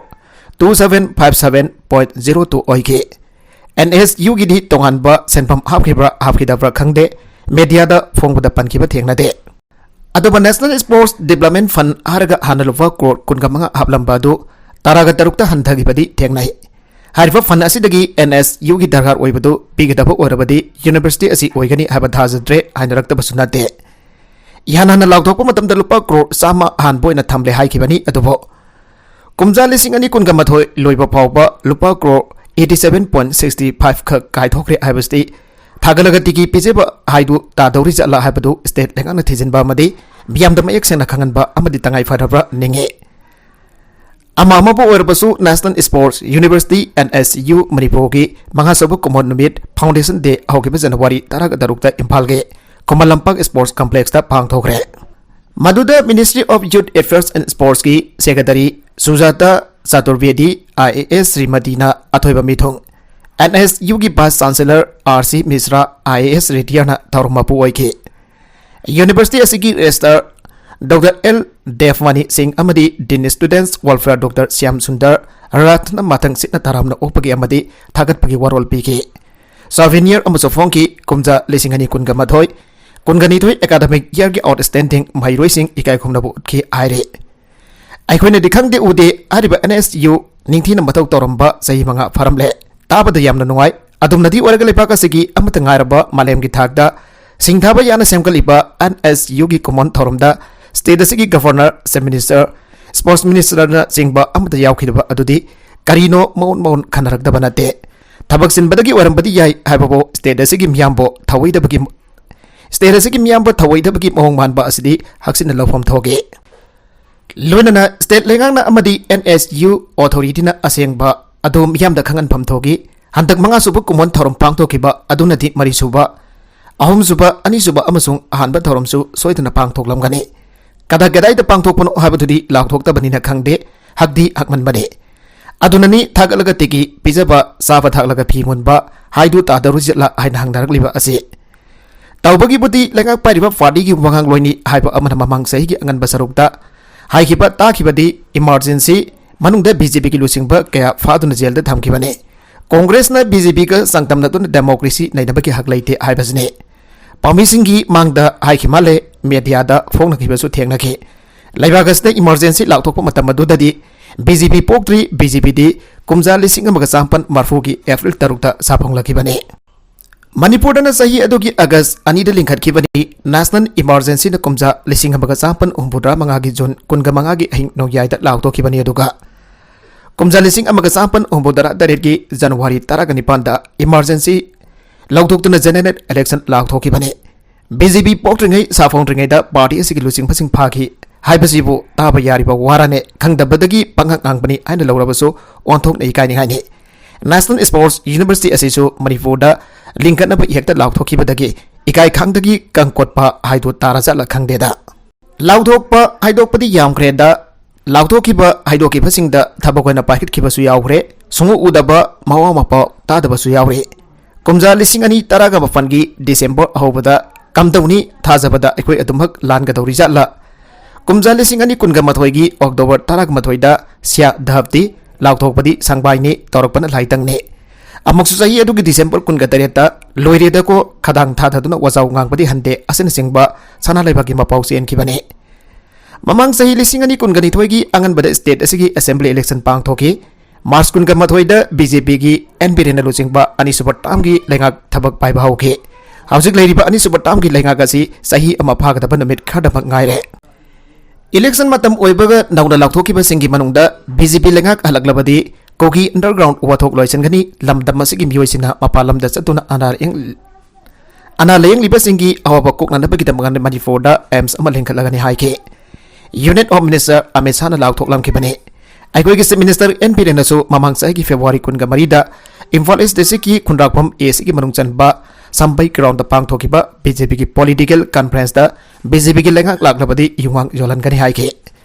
two seven five seven point zero two ꯑꯣꯏꯈꯤ꯫ ꯑꯦꯟ ꯑꯦꯁ ꯌꯨꯒꯤꯗꯤ ꯇꯣꯉꯥꯟꯕ ꯁꯦꯟꯐꯝ ꯍꯥꯞꯈꯤꯕ꯭ꯔꯥ ꯍꯥꯞꯈꯤꯗꯕ꯭ꯔꯥ ꯈꯪꯗꯦ, ꯃꯦꯗꯤꯌꯥꯗ ꯐꯣꯡꯕꯗ ꯄꯟꯈꯤꯕ ꯊꯦꯡꯅꯗꯦ꯫ ꯑꯗꯨꯕꯨ National Sports Development Fund ꯍꯥꯏꯔꯒ ꯍꯥꯟꯅ ꯂꯨꯄꯥ ꯀ꯭ꯔꯣꯔ ꯀꯨꯟꯒ ꯃꯉꯥ ꯍꯥꯞꯂꯝꯕ ꯑꯗꯨ ꯇꯔꯥꯒ ꯇꯔꯨꯛꯇ ꯍꯟꯊꯈꯤꯕꯗꯤ ꯊꯦꯡꯅꯩ꯫ ꯍꯥꯏꯔꯤꯕ ꯐꯟ ꯑꯁꯤꯗꯒꯤ ꯑꯦꯟ ꯑꯦꯁ ꯌꯨꯒꯤ ꯗꯔꯀꯥꯔ ꯑꯣꯏꯕꯗꯨ ꯄꯤꯒꯗꯕ ꯑꯣꯏꯔꯕꯗꯤ ꯌꯨꯅꯤꯚꯔꯁꯤꯇꯤ ꯑꯁꯤ ꯑꯣꯏꯒꯅꯤ ꯍꯥꯏꯕ ꯊꯥꯖꯗ꯭ꯔꯦ ꯍꯥꯏꯅꯔꯛꯇꯕꯁꯨ ꯅꯠꯇꯦ꯫ ꯏꯍꯥꯟ ꯍꯥꯟꯅ ꯂꯥꯎꯊꯣꯛꯄ ꯃꯇꯝꯗ ꯂꯨꯄꯥ ꯀ꯭ꯔꯣꯔ ꯆꯥꯝꯃ ꯑꯍꯥꯟꯕ ꯑꯣꯏꯅ ꯊꯝꯂꯦ ꯍꯥꯏꯈꯤꯕꯅꯤ꯫ ꯑꯗꯨꯕꯨ ꯀꯨꯝꯖꯥ ꯂꯤꯁꯤꯡ ꯑꯅꯤ ꯀꯨꯟꯒ ꯃꯥꯊꯣꯏ ꯂꯣꯏꯕ ꯐꯥꯎꯕ ꯂꯨꯄꯥ crore eighty seven point sixty five ꯈꯛ ꯀꯥꯏꯊꯣꯛꯈ꯭ꯔꯦ ꯍꯥꯏꯕꯁꯤꯗꯤ ꯊꯥꯒꯠꯂꯒ ꯇꯤꯀꯤ ꯄꯤꯖꯕ ꯍꯥꯏꯗꯨ ꯇꯥꯗꯧꯔꯤ ꯖꯠꯂꯥ ꯍꯥꯏꯕꯗꯨ ꯁ꯭ꯇꯦꯠ ꯂꯩꯉꯥꯛꯅ ꯊꯤꯖꯤꯟꯕ ꯑꯃꯗꯤ ꯃꯤꯌꯥꯝꯗ ꯃꯌꯦꯛ ꯁꯦꯡꯅ ꯈꯪꯍꯟꯕ ꯑꯃꯗꯤ ꯇꯉꯥꯏ ꯐꯗ꯭ꯔꯕ꯭ꯔꯥ ꯅꯤꯡꯏ꯫ ꯑꯃ ꯑꯃꯕꯨ ꯑꯣꯏꯔꯕꯁꯨ National Sports University, N S U, ꯃꯅꯤꯄꯨꯔꯒꯤ ꯃꯉꯥꯁꯨꯕ ꯀꯨꯝꯑꯣꯟ ꯅꯨꯃꯤꯠ Foundation Day ꯍꯧꯈꯤꯕ ꯖꯅꯋꯥꯔꯤ ꯇꯔꯥꯒ ꯇꯔꯨꯛꯇ ꯏꯝꯐꯥꯜꯒꯤ ꯈꯨꯃꯟ ꯂꯝꯄꯥꯛ Sports Complexꯇ ꯄꯥꯡꯊꯣꯛꯈ꯭ꯔꯦ꯫ ꯃꯗꯨꯗ Ministry of Youth Affairs and Sportsꯀꯤ Secretary ꯁꯨꯖꯥꯇꯥ ꯆꯥꯇꯨꯔꯕꯦꯗꯤ, I A S, ꯁ꯭ꯔꯤꯃꯇꯤꯅ ꯑꯊꯣꯏꯕ ꯃꯤꯊꯨꯡ, N S Uꯒꯤ Vice Chancellor R C Mishra, I A S, retireꯅ ꯊꯧꯔꯝ ꯃꯄꯨ ꯑꯣꯏꯈꯤ꯫ ꯌꯨꯅꯤꯚꯔꯁꯤꯇꯤ ꯑꯁꯤꯒꯤ ꯔꯦꯖꯤꯁꯇ꯭ꯔꯥꯔ ꯗꯣꯛꯇꯔ ꯑꯦꯜ ꯗꯦꯕꯃꯅꯤ ꯁꯤꯡ ꯑꯃꯗꯤ ꯗꯤꯟ ꯁ꯭ꯇꯨꯗꯦꯟꯠꯁ ꯋꯦꯜꯐꯤꯌꯔ ꯗꯣꯛꯇꯔ ꯁ꯭ꯌꯥꯝ ꯁꯨꯟꯗꯔ ꯔꯥꯊꯅ ꯃꯊꯪ ꯁꯤꯠꯅ ꯇꯔꯥꯝꯅ ꯑꯣꯛꯄꯒꯤ ꯑꯃꯗꯤ ꯊꯥꯒꯠꯄꯒꯤ ꯋꯥꯔꯣꯜ ꯄꯤꯈꯤ꯫ ꯁꯣꯚꯦꯅꯤꯌꯔ ꯑꯃꯁꯨ ꯐꯣꯡꯈꯤ꯫ ꯀꯨꯝꯖꯥ ꯂꯤꯁꯤꯡ ꯑꯅꯤ ꯀꯨꯟꯒ ꯃꯥꯊꯣꯏ ꯀꯨꯟꯒ ꯅꯤꯊꯣꯏ academic yearꯒꯤ outstanding ꯃꯍꯩꯔꯣꯏꯁꯤꯡ ꯏꯀꯥꯏ ꯈꯨꯝꯅꯕ ꯎꯠꯈꯤ ꯍꯥꯏꯔꯤ꯫ ꯑꯩꯈꯣꯏꯅꯗꯤ ꯈꯪꯗꯦ ꯎꯗꯦ ꯍꯥꯏꯔꯤꯕ N S U ꯅꯤꯡꯊꯤꯅ ꯃꯊꯧ ꯇꯧꯔꯝꯕ ꯆꯍꯤ ꯃꯉꯥ ꯐꯥꯔꯝꯂꯦ꯫ ꯇꯥꯕꯗ ꯌꯥꯝꯅ ꯅꯨꯡꯉꯥꯏ꯫ ꯑꯗꯨꯝꯅꯗꯤ ꯑꯣꯏꯔꯒ ꯂꯩꯕꯥꯛ ꯑꯁꯤꯒꯤ ꯑꯃꯠꯇ ꯉꯥꯏꯔꯕ ꯃꯥꯂꯦꯝꯒꯤ ꯊꯥꯛꯇ ꯁꯤꯡꯊꯥꯕ ꯌꯥꯅ ꯁꯦꯝꯒꯠꯂꯤꯕ N S Uꯒꯤ ꯀꯨꯝꯑꯣꯟ ꯊꯧꯔꯝꯗ state ꯑꯁꯤꯒꯤ Governor, Chief Minister, Sports Ministerꯅꯆꯤꯡꯕ ꯑꯃꯠꯇ ꯌꯥꯎꯈꯤꯗꯕ ꯑꯗꯨꯗꯤ ꯀꯔꯤꯅꯣ ꯃꯑꯣꯟ ꯃꯑꯣꯟ ꯈꯟꯅꯔꯛꯇꯕ ꯅꯠꯇꯦ꯫ ꯊꯕꯛ ꯆꯤꯟꯕꯗꯒꯤ ꯑꯣꯏꯔꯝꯕꯗꯤ ꯌꯥꯏ ꯍꯥꯏꯕꯕꯨ state ꯑꯁꯤꯒꯤ ꯃꯤꯌꯥꯝꯕꯨ ꯊꯧꯑꯣꯏꯗꯕꯒꯤ ꯁ꯭ꯇꯦꯠ ꯑꯁꯤꯒꯤ ꯃꯤꯌꯥꯝꯕꯨ ꯊꯧꯑꯣꯏꯗꯕꯒꯤ ꯃꯑꯣꯡ ꯃꯥꯟꯕ ꯑꯁꯤꯗꯤ ꯍꯛꯆꯤꯟꯅ ꯂꯧꯐꯝ ꯊꯣꯛꯏ꯫ ꯂꯣꯏꯅꯅ ꯁ꯭ꯇꯦꯠ ꯂꯩꯉꯥꯛꯅ ꯑꯃꯗꯤ NSU authority ꯅ ꯑꯁꯦꯡꯕ ꯑꯗꯨ ꯃꯤꯌꯥꯝꯗ ꯈꯪꯍꯟꯐꯝ ꯊꯣꯛꯏ꯫ ꯍꯟꯗꯛ ꯃꯉꯥꯁꯨꯕ ꯀꯨꯝꯑꯣꯟ ꯊꯧꯔꯝ ꯄꯥꯡꯊꯣꯛꯈꯤꯕ ꯑꯗꯨꯅꯗꯤ ꯃꯔꯤꯁꯨꯕ, ꯑꯍꯨꯝꯁꯨꯕ, ꯑꯅꯤꯁꯨꯕ ꯑꯃꯁꯨꯡ ꯑꯍꯥꯟꯕ ꯊꯧꯔꯝꯁꯨ ꯁꯣꯏꯗꯅ ꯄꯥꯡꯊꯣꯛꯂꯝꯒꯅꯤ꯫ ꯀꯗꯥꯏ ꯀꯗꯥꯏꯗ ꯄꯥꯡꯊꯣꯛꯄꯅꯣ ꯍꯥꯏꯕꯗꯨꯗꯤ ꯂꯥꯎꯊꯣꯛꯇꯕꯅꯤꯅ ꯈꯪꯗꯦ, ꯍꯛꯇꯤ ꯍꯛꯃꯟꯕꯅꯤ꯫ ꯑꯗꯨꯅꯅꯤ ꯊꯥꯒꯠꯂꯒ ꯇꯤꯀꯤ ꯄꯤꯖꯕ, ꯆꯥꯕ ꯊꯛꯂꯒ ꯐꯤ ꯃꯨꯟꯕ ꯍꯥꯏꯗꯨ ꯇꯥꯗꯧꯔꯤꯖꯠꯂꯥ ꯍꯥꯏꯅ ꯍꯪꯅꯔꯛꯂꯤꯕ ꯑꯁꯤ꯫ ꯇꯧꯕꯒꯤꯕꯨꯗꯤ ꯂꯩꯉꯥꯛ ꯄꯥꯏꯔꯤꯕ ꯄꯥꯔꯇꯤꯒꯤ ꯋꯥꯉꯥꯡꯂꯣꯏꯅꯤ ꯍꯥꯏꯕ ꯑꯃꯅ ꯃꯃꯥꯡ ꯆꯍꯤꯒꯤ ꯑꯉꯟꯕ ꯁꯔꯨꯛꯇ ꯍꯥꯏꯈꯤꯕ ꯇꯥꯈꯤꯕꯗꯤ emergency ꯃꯅꯨꯡꯗ BJP ꯒꯤ ꯂꯨꯆꯤꯡꯕ ꯀꯌꯥ ꯐꯥꯗꯨꯅ ꯖꯦꯜꯗ ꯊꯝꯈꯤꯕꯅꯤ꯫ ꯀꯣꯡꯒ꯭ꯔꯦꯁꯅ BJP ꯒ ꯆꯥꯡꯗꯝꯅꯗꯨꯅ democracy ꯅꯩꯅꯕꯒꯤ ꯍꯛ ꯂꯩꯇꯦ ꯍꯥꯏꯕꯁꯤꯅꯤ꯫ ꯄꯥꯎꯃꯤꯁꯤꯡꯒꯤ ꯃꯥꯡꯗ ꯍꯥꯏꯈꯤ ꯃꯥꯜꯂꯦ, media ꯗ ꯐꯣꯡꯅꯈꯤꯕꯁꯨ ꯊꯦꯡꯅꯈꯤ꯫ ꯂꯩꯕꯥꯛ ꯑꯁꯤꯗ emergency ꯂꯥꯎꯊꯣꯛꯄ ꯃꯇꯝ ꯑꯗꯨꯗꯗꯤ BJP ꯄꯣꯛꯇ꯭ꯔꯤ, BJP ꯗꯤ ꯀꯨꯝꯖꯥ ꯂꯤꯁꯤꯡ ꯑꯃꯒ ꯆꯥꯃꯥꯄꯟ ꯃꯔꯐꯨꯒꯤ April ꯇꯔꯨꯛꯇ ꯁꯥꯐꯣꯡꯂꯛꯈꯤꯕꯅꯤ꯫ ꯃꯅꯤꯄꯨꯔꯗꯅ ꯆꯍꯤ ꯑꯗꯨꯒꯤ August ꯑꯅꯤꯗ ꯂꯤꯡꯈꯠꯈꯤꯕꯅꯤ꯫ National emergency ꯅ ꯀꯨꯝꯖꯥ ꯂꯤꯁꯤꯡ ꯑꯃꯒ ꯆꯥꯃꯥꯄꯟ ꯍꯨꯝꯐꯨꯇꯔꯥ ꯃꯉꯥꯒꯤ June ꯀꯨꯟꯒ ꯃꯉꯥꯒꯤ ꯑꯍꯤꯡ ꯅꯣꯡꯌꯥꯏꯗ ꯂꯥꯎꯊꯣꯛꯈꯤꯕꯅꯤ, ꯑꯗꯨꯒ ꯀꯨꯝꯖꯥ ꯂꯤꯁꯤꯡ ꯑꯃꯒ ꯆꯥꯃꯥꯄꯟ ꯍꯨꯝꯐꯨꯇꯔꯥ ꯇꯔꯦꯠꯀꯤ January ꯇꯔꯥꯒ ꯅꯤꯄꯥꯟꯗ emergency ꯂꯧꯊꯣꯛꯇꯨꯅ general election ꯂꯥꯎꯊꯣꯛꯈꯤꯕꯅꯤ꯫ BJP ꯄꯣꯛꯇ꯭ꯔꯤꯉꯩ, ꯁꯥꯐꯣꯡꯗ꯭ꯔꯤꯉꯩꯗ ꯄꯥꯔꯇꯤ ꯑꯁꯤꯒꯤ ꯂꯨꯆꯤꯡꯕꯁꯤꯡ ꯐꯥꯈꯤ ꯍꯥꯏꯕꯁꯤꯕꯨ ꯇꯥꯕ ꯌꯥꯔꯤꯕ ꯋꯥꯔꯅꯦ, ꯈꯪꯗꯕꯗꯒꯤ ꯄꯪꯉꯥꯡ ꯉꯥꯡꯕꯅꯤ ꯍꯥꯏꯅ ꯂꯧꯔꯕꯁꯨ ꯑꯣꯟꯊꯣꯛꯅ ꯏꯀꯥꯏꯅꯤꯡꯉꯥꯏꯅꯤ꯫ National Sports University ꯑꯁꯤꯁꯨ ꯃꯅꯤꯄꯨꯔꯗ ꯂꯤꯡꯈꯠꯅꯕ ꯏꯍꯦꯛꯇ ꯂꯥꯎꯊꯣꯛꯈꯤꯕꯗꯒꯤ ꯏꯀꯥꯏ ꯈꯪꯗꯒꯤ ꯀꯪꯀꯣꯠꯄ ꯍꯥꯏꯗꯨ ꯇꯥꯔꯖꯥꯠꯂ ꯈꯪꯗꯦꯗ꯫ ꯂꯥꯎꯊꯣꯛꯄ ꯍꯥꯏꯗꯣꯛꯄꯗꯤ ꯌꯥꯝꯈ꯭ꯔꯦꯗ, ꯂꯥꯎꯊꯣꯛꯈꯤꯕ ꯍꯥꯏꯗꯣꯛꯈꯤꯕꯁꯤꯡꯗ ꯊꯕꯛ ꯑꯣꯏꯅ ꯄꯥꯏꯈꯠꯈꯤꯕꯁꯨ ꯌꯥꯎꯈ꯭ꯔꯦ, ꯁꯨꯡꯎ ꯎꯗꯕ ꯃꯋꯥ ꯃꯄꯥꯎ ꯇꯥꯗꯕꯁꯨ ꯌꯥꯎꯔꯦ꯫ ꯀꯨꯝꯖꯥ ꯂꯤꯁꯤꯡ ꯑꯅꯤ ꯇꯔꯥꯒ ꯃꯥꯄꯟꯒꯤ December ꯑꯍꯧꯕꯗ ꯀꯝꯗꯧꯅꯤ ꯊꯥꯖꯕꯗ ꯑꯩꯈꯣꯏ ꯑꯗꯨꯃꯛ ꯂꯥꯟꯒꯗꯧꯔꯤ ꯖꯥꯠꯂ? ꯀꯨꯝꯖꯥ ꯂꯤꯁꯤꯡ ꯑꯅꯤ ꯀꯨꯟꯒ ꯃꯥꯊꯣꯏꯒꯤ October ꯇꯔꯥꯒ ꯃꯥꯊꯣꯏꯗ ꯁꯤꯌꯥ ꯙꯞꯇꯤ ꯂꯥꯎꯊꯣꯛꯄꯗꯤ ꯁꯪꯕꯥꯏꯅꯤ, ꯇꯧꯔꯛꯄꯅ ꯂꯥꯏꯇꯪꯅꯤ꯫ ꯑꯃꯨꯛꯁꯨ ꯆꯍꯤ ꯑꯗꯨꯒꯤ December ꯀꯨꯟꯒ ꯇꯔꯦꯠꯇ ꯂꯣꯏꯔꯦꯗꯀꯣ ꯈꯗꯥꯡ ꯊꯥꯊꯗꯨꯅ ꯋꯥꯖꯥꯎ ꯉꯥꯡꯕꯗꯤ ꯍꯟꯗꯦ ꯑꯁꯤꯅꯆꯤꯡꯕ ꯁꯅꯥ ꯂꯩꯕꯥꯛꯀꯤ ꯃꯄꯥꯎ ꯆꯦꯟꯈꯤꯕꯅꯤ꯫ ꯃꯃꯥꯡ ꯆꯍꯤ ꯂꯤꯁꯤꯡ ꯑꯅꯤ ꯀꯨꯟꯒ ꯅꯤꯊꯣꯏꯒꯤ ꯑꯉꯟꯕꯗ state ꯑꯁꯤꯒꯤ assembly election ꯄꯥꯡꯊꯣꯛꯈꯤ꯫ March ꯀꯨꯟꯒ ꯃꯥꯊꯣꯏꯗ BJP ꯒꯤ N ꯕꯤꯔꯦꯟꯅ ꯂꯨꯆꯤꯡꯕ ꯑꯅꯤꯁꯨꯕ term ꯒꯤ ꯂꯩꯉꯥꯛ ꯊꯕꯛ ꯄꯥꯏꯕ ꯍꯧꯈꯤ꯫ ꯍꯧꯖꯤꯛ ꯂꯩꯔꯤꯕ ꯑꯅꯤꯁꯨꯕ term ꯒꯤ ꯂꯩꯉꯥꯛ ꯑꯁꯤ ꯆꯍꯤ ꯑꯃ ꯐꯥꯒꯗꯕ ꯅꯨꯃꯤꯠ ꯈꯔꯗꯃꯛ ꯉꯥꯏꯔꯦ꯫ Election ꯃꯇꯝ ꯑꯣꯏꯕꯒ ꯅꯧꯅ ꯂꯥꯎꯊꯣꯛꯈꯤꯕꯁꯤꯡꯒꯤ ꯃꯅꯨꯡꯗ BJP ꯂꯩꯉꯥꯛ ꯍꯜꯂꯛꯂꯕꯗꯤ ꯀꯨꯀꯤ underground ꯋꯥꯊꯣꯛ ꯂꯣꯏꯁꯤꯟꯒꯅꯤ, ꯂꯝꯗꯝ ꯑꯁꯤꯒꯤ ꯃꯤꯑꯣꯏꯁꯤꯡꯅ ꯃꯄꯥꯟ ꯂꯝꯗ ꯆꯠꯇꯨꯅ ꯑꯅꯥ ꯑꯌꯦꯛ ꯑꯅꯥ ꯂꯥꯌꯦꯡꯂꯤꯕꯁꯤꯡꯒꯤ ꯑꯋꯥꯕ ꯀꯣꯛꯅꯅꯕꯒꯤꯗꯃꯛ ꯃꯅꯤꯄꯨꯔꯗ ꯑꯦꯝꯁ ꯑꯃ ꯂꯤꯡꯈꯠꯂꯒꯅꯤ ꯍꯥꯏꯈꯤ꯫ Union Home Minister Amit ꯁꯥꯍꯅ ꯂꯥꯎꯊꯣꯛꯂꯝꯈꯤꯕꯅꯤ꯫ ꯑꯩꯈꯣꯏꯒꯤ Chief Minister ꯑꯦꯟ ꯕꯤꯔꯦꯟꯅꯁꯨ ꯃꯃꯥꯡ ꯆꯍꯤꯒꯤ ꯐꯦꯕ꯭ꯔꯨꯋꯥꯔꯤ ꯀꯨꯟꯒ ꯃꯔꯤꯗ ꯏꯝꯐꯥꯜ ꯏꯁ ꯗꯤꯁꯇ꯭ꯔꯤꯛꯀꯤ ꯈꯨꯟꯗ꯭ꯔꯥꯛꯄꯝ ꯑꯦ ꯁꯤꯒꯤ ꯃꯅꯨꯡ ꯆꯟꯕ ꯁꯝꯕꯩ ꯒ꯭ꯔꯥꯎꯟꯗ ꯄꯥꯡꯊꯣꯛꯈꯤꯕ ꯕꯤ ꯖꯦ ꯄꯤꯒꯤ ꯄꯣꯂꯤꯇꯤꯀꯦꯜ ꯀꯟꯐꯔꯦꯟꯁꯇ ꯕꯤ ꯖꯦ ꯄꯤꯒꯤ ꯂꯩꯉꯥꯛ ꯂꯥꯛꯂꯕꯗꯤ ꯌꯨꯍꯥꯡ ꯌꯣꯜꯍꯟꯒꯅꯤ ꯍꯥꯏꯈꯤ꯫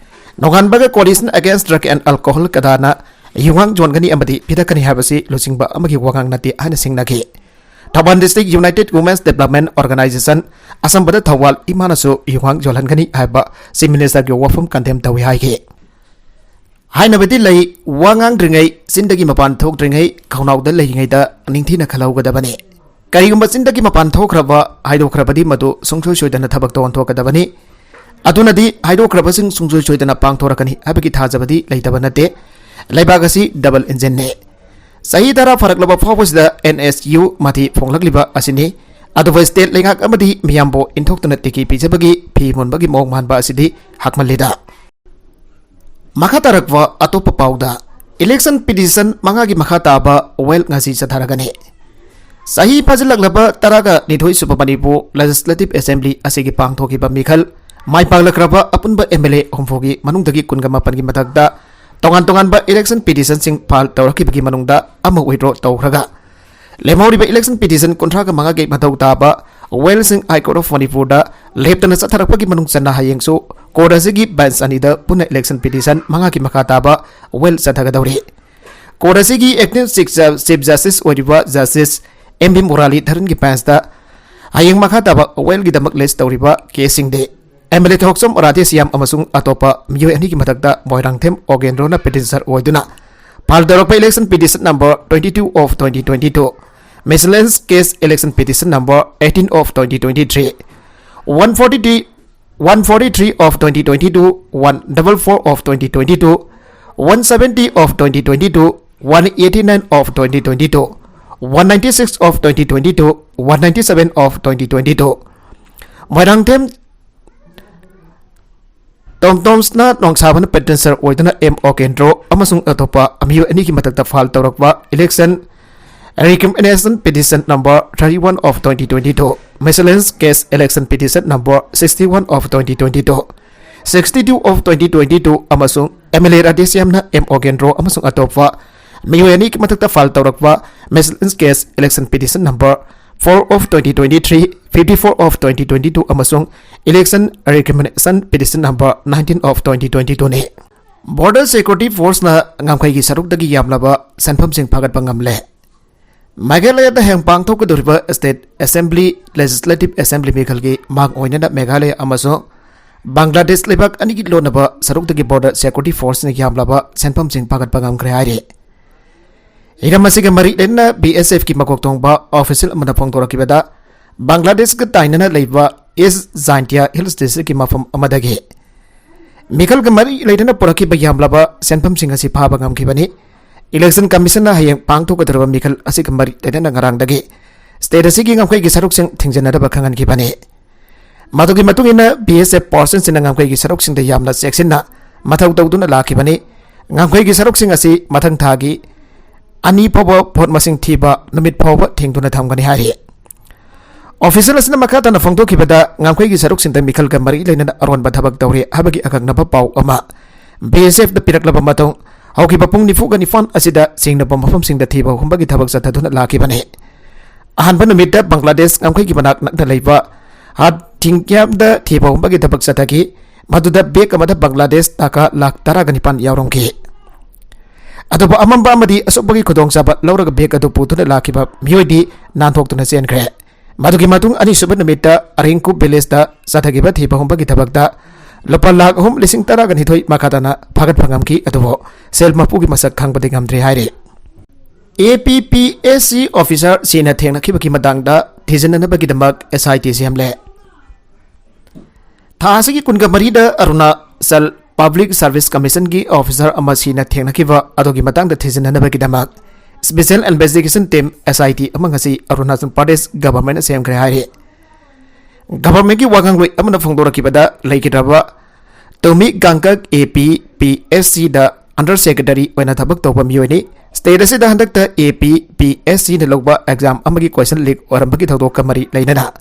ꯅꯣꯡꯉꯥꯟꯕꯒ Coalition Against Drug and Alcohol ꯀꯗꯥꯅ ꯌꯨꯍꯥꯡ ꯌꯣꯟꯒꯅꯤ ꯑꯃꯗꯤ ꯄꯤꯊꯛꯀꯅꯤ ꯍꯥꯏꯕꯁꯤ ꯂꯨꯆꯤꯡꯕ ꯑꯃꯒꯤ ꯋꯥꯉꯥꯡ ꯅꯠꯇꯦ ꯍꯥꯏꯅ ꯁꯤꯡꯅꯈꯤ꯫ Thoubal district United Women's Development Organization ꯑꯁꯝꯕꯗ ꯊꯧꯕꯥꯜ ꯏꯃꯥꯅꯁꯨ ꯌꯨꯍꯥꯡ ꯌꯣꯜꯍꯟꯒꯅꯤ ꯍꯥꯏꯕ Chief Ministerꯒꯤ ꯋꯥꯐꯝ ꯀꯟꯗꯦꯝ ꯇꯧꯏ ꯍꯥꯏꯈꯤ꯫ ꯍꯥꯏꯅꯕꯗꯤ ꯂꯩ, ꯋꯥ ꯉꯥꯡꯗ꯭ꯔꯤꯉꯩ ꯆꯤꯟꯗꯒꯤ ꯃꯄꯥꯟ ꯊꯣꯛꯇ꯭ꯔꯤꯉꯩ ꯈꯧꯅꯥꯎꯗ ꯂꯩꯔꯤꯉꯩꯗ ꯅꯤꯡꯊꯤꯅ ꯈꯜꯍꯧꯒꯗꯕꯅꯤ꯫ ꯀꯔꯤꯒꯨꯝꯕ ꯆꯤꯟꯗꯒꯤ ꯃꯄꯥꯟ ꯊꯣꯛꯈ꯭ꯔꯕ, ꯍꯥꯏꯗꯣꯛꯈ꯭ꯔꯕꯗꯤ ꯃꯗꯨ ꯁꯨꯡꯁꯣꯏ ꯁꯣꯏꯗꯅ ꯊꯕꯛꯇ ꯑꯣꯟꯊꯣꯛꯀꯗꯕꯅꯤ꯫ ꯑꯗꯨꯅꯗꯤ ꯍꯥꯏꯗꯣꯛꯈ꯭ꯔꯕꯁꯤꯡ ꯁꯨꯡꯁꯣꯏ ꯁꯣꯏꯗꯅ ꯄꯥꯡꯊꯣꯔꯛꯀꯅꯤ ꯍꯥꯏꯕꯒꯤ ꯊꯥꯖꯕꯗꯤ ꯂꯩꯇꯕ ꯅꯠꯇꯦ꯫ ꯂꯩꯕꯥꯛ ꯑꯁꯤ ꯗꯕꯜ ꯏꯟꯖꯤꯟꯅꯤ꯫ ꯆꯍꯤ ꯇꯔꯥ ꯐꯥꯔꯛꯂꯕ ꯐꯥꯎꯕꯁꯤꯗ ꯑꯦꯟ ꯑꯦꯁ ꯌꯨ ꯃꯊꯤ ꯐꯣꯡꯂꯛꯂꯤꯕ ꯑꯁꯤꯅꯤ꯫ ꯑꯗꯨꯕꯨ ꯁ꯭ꯇꯦꯠ ꯂꯩꯉꯥꯛ ꯑꯃꯗꯤ ꯃꯤꯌꯥꯝꯕꯨ ꯏꯟꯊꯣꯛꯇꯨꯅ ꯇꯤꯀꯤ ꯄꯤꯖꯕꯒꯤ ꯐꯤ ꯃꯨꯟꯕꯒꯤ ꯃꯑꯣꯡ ꯃꯥꯟꯕ ꯑꯁꯤꯗꯤ ꯍꯥꯛꯃꯜꯂꯤꯗ꯫ ꯃꯈꯥ ꯇꯥꯔꯛꯄ ꯑꯇꯣꯞꯄ ꯄꯥꯎꯗ, ꯏꯂꯦꯛꯁꯟ ꯄꯤꯇꯤꯁꯟ ꯃꯉꯥꯒꯤ ꯃꯈꯥ ꯇꯥꯕ ꯋꯦꯜ ꯉꯁꯤ ꯆꯠꯊꯔꯒꯅꯤ꯫ ꯆꯍꯤ ꯐꯥꯖꯤꯜꯂꯛꯂꯕ ꯇꯔꯥꯒ ꯅꯤꯊꯣꯏ ꯁꯨꯕ ꯃꯅꯤꯄꯨꯔ ꯂꯦꯖꯤꯁꯂꯦꯇꯤꯚ ꯑꯦꯁꯦꯝꯕ꯭ꯂꯤ ꯑꯁꯤꯒꯤ ꯄꯥꯡꯊꯣꯛꯈꯤꯕ ꯃꯤꯈꯜ, ꯃꯥꯏ ꯄꯥꯛꯂꯛꯈ꯭ꯔꯕ ꯑꯄꯨꯟꯕ ꯑꯦꯝ ꯑꯦꯜ ꯑꯦ ꯍꯨꯝꯐꯨꯒꯤ ꯃꯅꯨꯡꯗꯒꯤ ꯀꯨꯟꯒ ꯃꯥꯄꯟꯒꯤ ꯃꯊꯛꯇ ꯇꯣꯉꯥꯟ ꯇꯣꯉꯥꯟꯕ ꯏꯂꯦꯛꯁꯟ ꯄꯤꯇꯤꯁꯟꯁꯤꯡ ꯐꯥꯏꯜ ꯇꯧꯔꯛꯈꯤꯕꯒꯤ ꯃꯅꯨꯡꯗ ꯑꯃ ꯋꯤꯗ꯭ꯔꯣ ꯇꯧꯈ꯭ꯔꯒ, ꯂꯦꯝꯍꯧꯔꯤꯕ ꯏꯂꯦꯛꯁꯟ ꯄꯤꯇꯤꯁꯟ ꯀꯨꯟꯊ꯭ꯔꯥꯒ ꯃꯉꯥꯒꯤ ꯃꯊꯧ ꯇꯥꯕ ꯋꯦꯜꯁꯤꯡ ꯍꯥꯏ ꯀꯣꯔꯠ ꯑꯣꯐ ꯃꯅꯤꯄꯨꯔꯗ ꯂꯦꯞꯇꯅ ꯆꯠꯊꯔꯛꯄꯒꯤ ꯃꯅꯨꯡ ꯆꯟꯅ ꯍꯌꯦꯡꯁꯨ ꯀꯣꯔꯠ ꯑꯁꯤꯒꯤ ꯕꯦꯟꯆ ꯑꯅꯤꯗ ꯄꯨꯟꯅ ꯏꯂꯦꯛꯁꯟ ꯄꯤꯇꯤꯁꯟ ꯃꯉꯥꯒꯤ ꯃꯈꯥ ꯇꯥꯕ ꯋꯦꯜ ꯆꯠꯊꯒꯗꯧꯔꯤ꯫ ꯀꯣꯔꯠ ꯑꯁꯤꯒꯤ ꯑꯦꯛꯇꯤꯡ ꯆꯤꯐ ꯖ-, ꯆꯤꯐ ꯖꯁꯇꯤꯁ ꯑꯣꯏꯔꯤꯕ ꯖꯁꯇꯤꯁ ꯑꯦꯝ ꯕꯤ ꯃꯨꯔꯥꯂꯤꯙꯔꯟꯒꯤ ꯕꯦꯟꯆꯇ ꯍꯌꯦꯡ ꯃꯈꯥ ꯇꯥꯕ ꯋꯦꯜꯒꯤꯗꯃꯛ ꯂꯤꯁ ꯇꯧꯔꯤꯕ ꯀꯦꯁꯁꯤꯡꯗꯤ ꯑꯦꯝ ꯑꯦꯜ ꯑꯦ ꯊꯣꯛꯆꯣꯝ ꯔꯥꯙꯦꯁ꯭ꯌꯥꯝ ꯑꯃꯁꯨꯡ ꯑꯇꯣꯞꯄ ꯃꯤꯑꯣꯏ ꯑꯅꯤꯒꯤ ꯃꯊꯛꯇ ꯃꯣꯏꯔꯥꯡꯊꯦꯝ ꯑꯣꯒꯦꯟꯗ꯭ꯔꯣꯅ ꯄꯤꯇꯤꯁꯅꯔ ꯑꯣꯏꯗꯨꯅ ꯐꯥꯏꯜ ꯇꯧꯔꯛꯄ election petition number twenty two of twenty twenty two, miscellaneous case election petition number eighteen of twenty twenty three, one forty three, one forty three of twenty twenty two, one double four of twenty twenty two, one seventy of twenty twenty two, one eighty nine of twenty twenty two, one ninety six of twenty twenty two, one ninety seven of twenty twenty two꯫ Moirangthem Tom ꯇꯣꯝꯁꯅ ꯅꯣꯡꯁꯥꯕꯅ petitioner ꯑꯣꯏꯗꯨꯅ M ꯑꯣ ꯀꯦꯟꯗ꯭ꯔꯣ ꯑꯃꯁꯨꯡ ꯑꯇꯣꯞꯄ ꯃꯤꯑꯣꯏ ꯑꯅꯤꯒꯤ ꯃꯊꯛꯇ file ꯇꯧꯔꯛꯄ election Recrimination Petition Number thirty-one of twenty twenty-two, Miscellaneous Case Election Petition Number sixty-one of twenty twenty-two, sixty-two of twenty twenty-two ꯑꯃꯁꯨꯡ M L A ꯔꯥꯙꯦꯁ꯭ꯌꯥꯝꯅ M Ogendro ꯑꯃꯁꯨꯡ ꯑꯇꯣꯞꯄ ꯃꯤꯑꯣꯏ ꯑꯅꯤꯒꯤ ꯃꯊꯛꯇ file ꯇꯧꯔꯛꯄ Miscellaneous Case Election Petition Number four of twenty twenty-three, fifty-four of twenty twenty-two ꯑꯃꯁꯨꯡ Election Recrimination Petition Number nineteen of twenty twenty-two ꯅꯤ꯫ Border Security Force ꯅ ꯉꯝꯈꯩꯒꯤ ꯁꯔꯨꯛꯇꯒꯤ ꯌꯥꯝꯂꯕ ꯁꯦꯟꯐꯝꯁꯤꯡ ꯐꯥꯒꯠꯄ ꯉꯝꯂꯦ꯫ ꯃꯦꯘꯥꯂꯌꯥꯗ ꯍꯌꯦꯡ ꯄꯥꯡꯊꯣꯛꯀꯗꯧꯔꯤꯕ State Assembly, Legislative Assembly ꯃꯤꯈꯜꯒꯤ ꯃꯥꯡ ꯑꯣꯏꯅꯅ ꯃꯦꯘꯥꯂꯌꯥ ꯑꯃꯁꯨꯡ ꯕꯪꯒ꯭ꯂꯥꯗꯦꯁ ꯂꯩꯕꯥꯛ ꯑꯅꯤꯒꯤ ꯂꯣꯟꯅꯕ ꯁꯔꯨꯛꯇꯒꯤ Border Security Force ꯅ ꯌꯥꯝꯂꯕ ꯁꯦꯟꯐꯝꯁꯤꯡ ꯐꯥꯒꯠꯄ ꯉꯝꯈ꯭ꯔꯦ ꯍꯥꯏꯔꯤ꯫ ꯍꯤꯔꯝ ꯑꯁꯤꯒ ꯃꯔꯤ ꯂꯩꯅꯅ B S F ꯀꯤ ꯃꯀꯣꯛ ꯊꯣꯡꯕ official ꯑꯃꯅ ꯐꯣꯡꯗꯣꯔꯛꯈꯤꯕꯗ, ꯕꯪꯒ꯭ꯂꯥꯗꯦꯁꯀ ꯇꯥꯏꯅꯅ ꯂꯩꯕ East Jaintia Hills District ꯀꯤ ꯃꯐꯝ ꯑꯃꯗꯒꯤ ꯃꯤꯈꯜꯒ ꯃꯔꯤ ꯂꯩꯅꯅ ꯄꯨꯔꯛꯈꯤꯕ ꯌꯥꯝꯂꯕ ꯁꯦꯟꯐꯝꯁꯤꯡ ꯑꯁꯤ ꯐꯥꯕ ꯉꯝꯈꯤꯕꯅꯤ꯫ Election Commission ꯅ ꯍꯌꯦꯡ ꯄꯥꯡꯊꯣꯛꯀꯗꯧꯔꯤꯕ ꯃꯤꯈꯜ ꯑꯁꯤꯒ ꯃꯔꯤ ꯂꯩꯅꯅ ꯉꯔꯥꯡꯗꯒꯤ state ꯑꯁꯤꯒꯤ ꯉꯝꯈꯩꯒꯤ ꯁꯔꯨꯛꯁꯤꯡ ꯊꯤꯡꯖꯤꯟꯅꯗꯕ ꯈꯪꯍꯟꯈꯤꯕꯅꯤ꯫ ꯃꯗꯨꯒꯤ ꯃꯇꯨꯡ ꯏꯟꯅ, B S F personnel ꯁꯤꯡꯅ ꯉꯝꯈꯩꯒꯤ ꯁꯔꯨꯛꯁꯤꯡꯗ ꯌꯥꯝꯅ ꯆꯦꯛꯁꯤꯟꯅ ꯃꯊꯧ ꯇꯧꯗꯨꯅ ꯂꯥꯛꯈꯤꯕꯅꯤ꯫ ꯉꯝꯈꯩꯒꯤ ꯁꯔꯨꯛꯁꯤꯡ ꯑꯁꯤ ꯃꯊꯪ ꯊꯥꯒꯤ ꯑꯅꯤ ꯐꯥꯎꯕ vote ꯃꯁꯤꯡ ꯊꯤꯕ ꯅꯨꯃꯤꯠ ꯐꯥꯎꯕ ꯊꯤꯡꯗꯨꯅ ꯊꯝꯒꯅꯤ ꯍꯥꯏꯔꯤ꯫ Official ꯑꯁꯤꯅ ꯃꯈꯥ ꯇꯥꯅ ꯐꯣꯡꯗꯣꯛꯈꯤꯕꯗ, ꯉꯝꯈꯩꯒꯤ ꯁꯔꯨꯛꯁꯤꯡꯗ ꯃꯤꯈꯜꯒ ꯃꯔꯤ ꯂꯩꯅꯅ ꯑꯔꯣꯟꯕ ꯊꯕꯛ ꯇꯧꯔꯤ ꯍꯥꯏꯕꯒꯤ ꯑꯀꯛꯅꯕ ꯄꯥꯎ ꯑꯃ B S F ꯇ ꯄꯤꯔꯛꯂꯕ ꯃꯇꯨꯡ, ꯍꯧꯈꯤꯕ ꯄꯨꯡ ꯅꯤꯐꯨꯒ ꯅꯤꯄꯥꯟ ꯑꯁꯤꯗ ꯆꯤꯡꯅꯕ ꯃꯐꯝꯁꯤꯡꯗ ꯊꯤꯕ ꯍꯨꯝꯕꯒꯤ ꯊꯕꯛ ꯆꯠꯊꯗꯨꯅ ꯂꯥꯛꯈꯤꯕꯅꯤ꯫ ꯑꯍꯥꯟꯕ ꯅꯨꯃꯤꯠꯇ ꯕꯪꯒ꯭ꯂꯥꯗꯦꯁ ꯉꯝꯈꯩꯒꯤ ꯃꯅꯥꯛ ꯅꯛꯅ ꯂꯩꯕ ꯍꯥꯠꯊꯤꯡꯀ꯭ꯌꯥꯝꯗ ꯊꯤꯕ ꯍꯨꯝꯕꯒꯤ ꯊꯕꯛ ꯆꯠꯊꯈꯤ꯫ ꯃꯗꯨꯗ bag ꯑꯃꯗ ꯕꯪꯒ꯭ꯂꯥꯗꯦꯁ ꯇꯥꯀꯥ ꯂꯥꯈ ꯇꯔꯥꯒ ꯅꯤꯄꯥꯟ ꯌꯥꯎꯔꯝꯈꯤ꯫ ꯑꯗꯨꯕꯨ ꯑꯃꯝꯕ ꯑꯃꯗꯤ ꯑꯁꯣꯛꯄꯒꯤ ꯈꯨꯗꯣꯡꯆꯥꯕ ꯂꯧꯔꯒ bag ꯑꯗꯨ ꯄꯨꯗꯨꯅ ꯂꯥꯛꯈꯤꯕ ꯃꯤꯑꯣꯏꯗꯤ ꯅꯥꯟꯊꯣꯛꯇꯨꯅ ꯆꯦꯟꯈ꯭ꯔꯦ꯫ ꯃꯗꯨꯒꯤ ꯃꯇꯨꯡ ꯑꯅꯤꯁꯨꯕ ꯅꯨꯃꯤꯠꯇ ꯑꯔꯤꯡꯀꯨꯞ village ꯇ ꯆꯠꯊꯈꯤꯕ ꯊꯤꯕ ꯍꯨꯝꯕꯒꯤ ꯊꯕꯛꯇ ꯂꯨꯄꯥ ꯂꯥꯈ ꯑꯍꯨꯝ ꯂꯤꯁꯤꯡ ꯇꯔꯥꯒ ꯅꯤꯊꯣꯏ ꯃꯈꯥ ꯇꯥꯅ ꯐꯥꯒꯠꯄ ꯉꯝꯈꯤ, ꯑꯗꯨꯕꯨ ꯁꯦꯜ ꯃꯄꯨꯒꯤ ꯃꯁꯛ ꯈꯪꯕꯗꯤ ꯉꯝꯗ꯭ꯔꯤ ꯍꯥꯏꯔꯤ꯫ A P P S C officer ꯁꯤꯅ ꯊꯦꯡꯅꯈꯤꯕꯒꯤ ꯃꯇꯥꯡꯗ ꯊꯤꯖꯤꯟꯅꯅꯕꯒꯤꯗꯃꯛ S I T ꯁꯦꯝꯂꯦ꯫ ꯊꯥ ꯑꯁꯤꯒꯤ ꯀꯨꯟꯒ ꯃꯔꯤꯗ ꯑꯔꯨꯅꯥꯆꯜ Public Service Commission ꯒꯤ officer ꯑꯃ ꯁꯤꯅ ꯊꯦꯡꯅꯈꯤꯕ ꯑꯗꯨꯒꯤ ꯃꯇꯥꯡꯗ ꯊꯤꯖꯤꯟꯅꯅꯕꯒꯤꯗꯃꯛ Special Investigation Team, S I T, ꯑꯃ ꯉꯁꯤ ꯑꯔꯨꯅꯥꯆꯜ ꯄ꯭ꯔꯗꯦꯁ government ꯅ ꯁꯦꯝꯈ꯭ꯔꯦ ꯍꯥꯏꯔꯤ꯫ Government ꯀꯤ ꯋꯥꯉꯥꯡꯂꯣꯏ ꯑꯃꯅ ꯐꯣꯡꯗꯣꯔꯛꯈꯤꯕꯗ, ꯂꯩꯈꯤꯗ꯭ꯔꯕ ꯇꯣꯃꯤ ꯒꯥꯡꯀꯛ A P P S C the under secretary ꯑꯣꯏꯅ ꯊꯕꯛ ꯇꯧꯕ ꯃꯤꯑꯣꯏꯅꯤ꯫ ꯁ꯭ꯇꯦꯠ ꯑꯁꯤꯗ ꯍꯟꯗꯛꯇ ꯑꯦ ꯄꯤ ꯄꯤ ꯑꯦꯁ ꯁꯤꯅ ꯂꯧꯕ ꯑꯦꯛꯖꯥꯝ ꯑꯃꯒꯤ ꯀꯣꯏꯁꯟ ꯂꯤꯛ ꯑꯣꯏꯔꯝꯕꯒꯤ ꯊꯧꯗꯣꯛꯀ ꯃꯔꯤ ꯂꯩꯅꯅ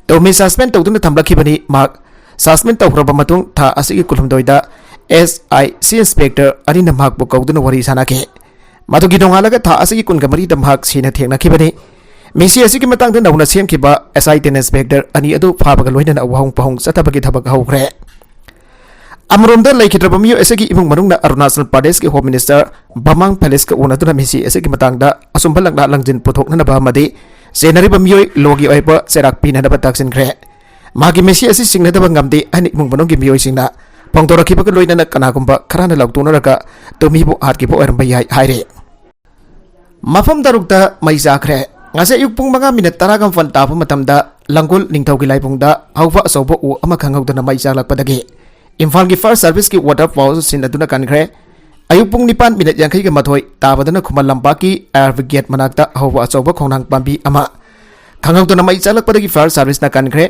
ꯇꯣꯃꯤ ꯁꯁꯄꯦꯟ ꯇꯧꯗꯨꯅ ꯊꯝꯂꯛꯈꯤꯕꯅꯤ꯫ ꯃꯍꯥꯛ ꯁꯁꯄꯦꯟ ꯇꯧꯈ꯭ꯔꯕ ꯃꯇꯨꯡ ꯊꯥ ꯑꯁꯤꯒꯤ ꯀꯨꯟꯍꯨꯝꯗꯣꯏꯗ ꯑꯦꯁ ꯑꯥꯏ ꯁꯤ ꯏꯟꯁꯄꯦꯛꯇꯔ ꯑꯅꯤꯅ ꯃꯍꯥꯛꯄꯨ ꯀꯧꯗꯨꯅ ꯋꯥꯔꯤ ꯁꯥꯟꯅꯈꯤ꯫ ꯃꯗꯨꯒꯤ ꯅꯣꯡꯉꯥꯜꯂꯒ ꯊꯥ ꯑꯁꯤꯒꯤ ꯀꯨꯟꯒ ꯃꯔꯤꯗ ꯃꯍꯥꯛ ꯁꯤꯅ ꯊꯦꯡꯅꯈꯤꯕꯅꯤ꯫ ꯃꯤꯁꯤ ꯑꯁꯤꯒꯤ ꯃꯇꯥꯡꯗ ꯅꯧꯅ ꯁꯦꯝꯈꯤꯕ ꯑꯦꯁ ꯑꯥꯏ ꯇꯤ ꯏꯟꯁꯄꯦꯛꯇꯔ ꯑꯅꯤ ꯑꯗꯨ ꯐꯥꯕꯒ ꯂꯣꯏꯅꯅ ꯋꯥꯍꯣꯡ ꯄꯍꯣꯡ ꯆꯠꯊꯕꯒꯤ ꯊꯕꯛ ꯍꯧꯈ꯭ꯔꯦ꯫ ꯑꯃꯔꯣꯝꯗ, ꯂꯩꯈꯤꯗ꯭ꯔꯕ ꯃꯤꯑꯣꯏ ꯑꯁꯤꯒꯤ ꯏꯃꯨꯡ ꯃꯅꯨꯡꯅ ꯑꯔꯨꯅꯥꯆꯜ ꯄ꯭ꯔꯗꯦꯁꯀꯤ ꯍꯣꯝ ꯃꯤꯅꯤꯁꯇꯔ ꯕꯃꯥꯡ ꯐꯦꯂꯤꯁꯀ ꯎꯅꯗꯨꯅ ꯃꯤꯁꯤ ꯑꯁꯤꯒꯤ ꯃꯇꯥꯡꯗ ꯑꯆꯨꯝꯕ ꯂꯛꯅꯥ ꯂꯪꯖꯤꯟ ꯄꯨꯊꯣꯛꯅꯅꯕ ꯑꯃꯗꯤ ꯆꯦꯟꯅꯔꯤꯕ ꯃꯤꯑꯣꯏ ꯂꯣꯒꯤ ꯑꯣꯏꯕ ꯆꯩꯔꯥꯛ ꯄꯤꯅꯅꯕ ꯇꯛꯁꯤꯟꯈ꯭ꯔꯦ꯫ ꯃꯍꯥꯛꯀꯤ ꯃꯤꯁꯤ ꯑꯁꯤ ꯁꯤꯡꯅꯗꯕ ꯉꯝꯗꯦ ꯍꯥꯏꯅ ꯏꯃꯨꯡ ꯃꯅꯨꯡꯒꯤ ꯃꯤꯑꯣꯏꯁꯤꯡꯅ ꯐꯣꯡꯗꯣꯔꯛꯈꯤꯕꯒ ꯂꯣꯏꯅꯅ ꯀꯅꯥꯒꯨꯝꯕ ꯈꯔꯅ ꯂꯥꯎꯊꯣꯛꯅꯔꯒ ꯇꯣꯃꯤꯕꯨ ꯍꯥꯠꯈꯤꯕ ꯑꯣꯏꯔꯝꯕ ꯌꯥꯏ ꯍꯥꯏꯔꯦ꯫ ꯃꯐꯝ ꯇꯔꯨꯛꯇ ꯃꯩ ꯆꯥꯈ꯭ꯔꯦ꯫ ꯉꯁꯤ ꯑꯌꯨꯛ ꯄꯨꯡ ꯃꯉꯥ ꯃꯤꯅꯠ ꯇꯔꯥꯒ ꯃꯥꯄꯟ ꯇꯥꯕ ꯃꯇꯝꯗ ꯂꯥꯡꯒꯣꯜ ꯅꯤꯡꯊꯧꯒꯤ ꯂꯥꯏꯕꯨꯡꯗ ꯍꯧꯕ ꯑꯆꯧꯕ ꯎ ꯑꯃ ꯈꯪꯍꯧꯗꯅ ꯃꯩ ꯆꯥꯛꯂꯛꯄꯗꯒꯤ ꯏꯝꯐꯥꯜꯒꯤ ꯐꯥꯌꯔ ꯁꯥꯔꯚꯤꯁꯀꯤ ꯋꯥꯇꯔ ꯄꯥꯋꯔ ꯁꯤꯟ ꯑꯗꯨꯅ ꯀꯟꯈ꯭ꯔꯦ꯫ ꯑꯌꯨꯛ ꯄꯨꯡ ꯅꯤꯄꯥꯟ ꯃꯤꯅꯠ ꯌꯥꯡꯈꯩꯒ ꯃꯥꯊꯣꯏ ꯇꯥꯕꯗꯅ ꯈꯨꯃꯟ ꯂꯝꯄꯥꯛꯀꯤ ꯑꯥꯌꯨꯔꯕꯦꯗ ꯒꯦꯠ ꯃꯅꯥꯛꯇ ꯍꯧꯕ ꯑꯆꯧꯕ ꯈꯣꯡꯅꯥꯡ ꯄꯥꯝꯕꯤ ꯑꯃ ꯈꯪꯍꯧꯗꯅ ꯃꯩ ꯆꯥꯛꯂꯛꯄꯗꯒꯤ ꯐꯥꯌꯔ ꯁꯥꯔꯚꯤꯁꯅ ꯀꯟꯈ꯭ꯔꯦ꯫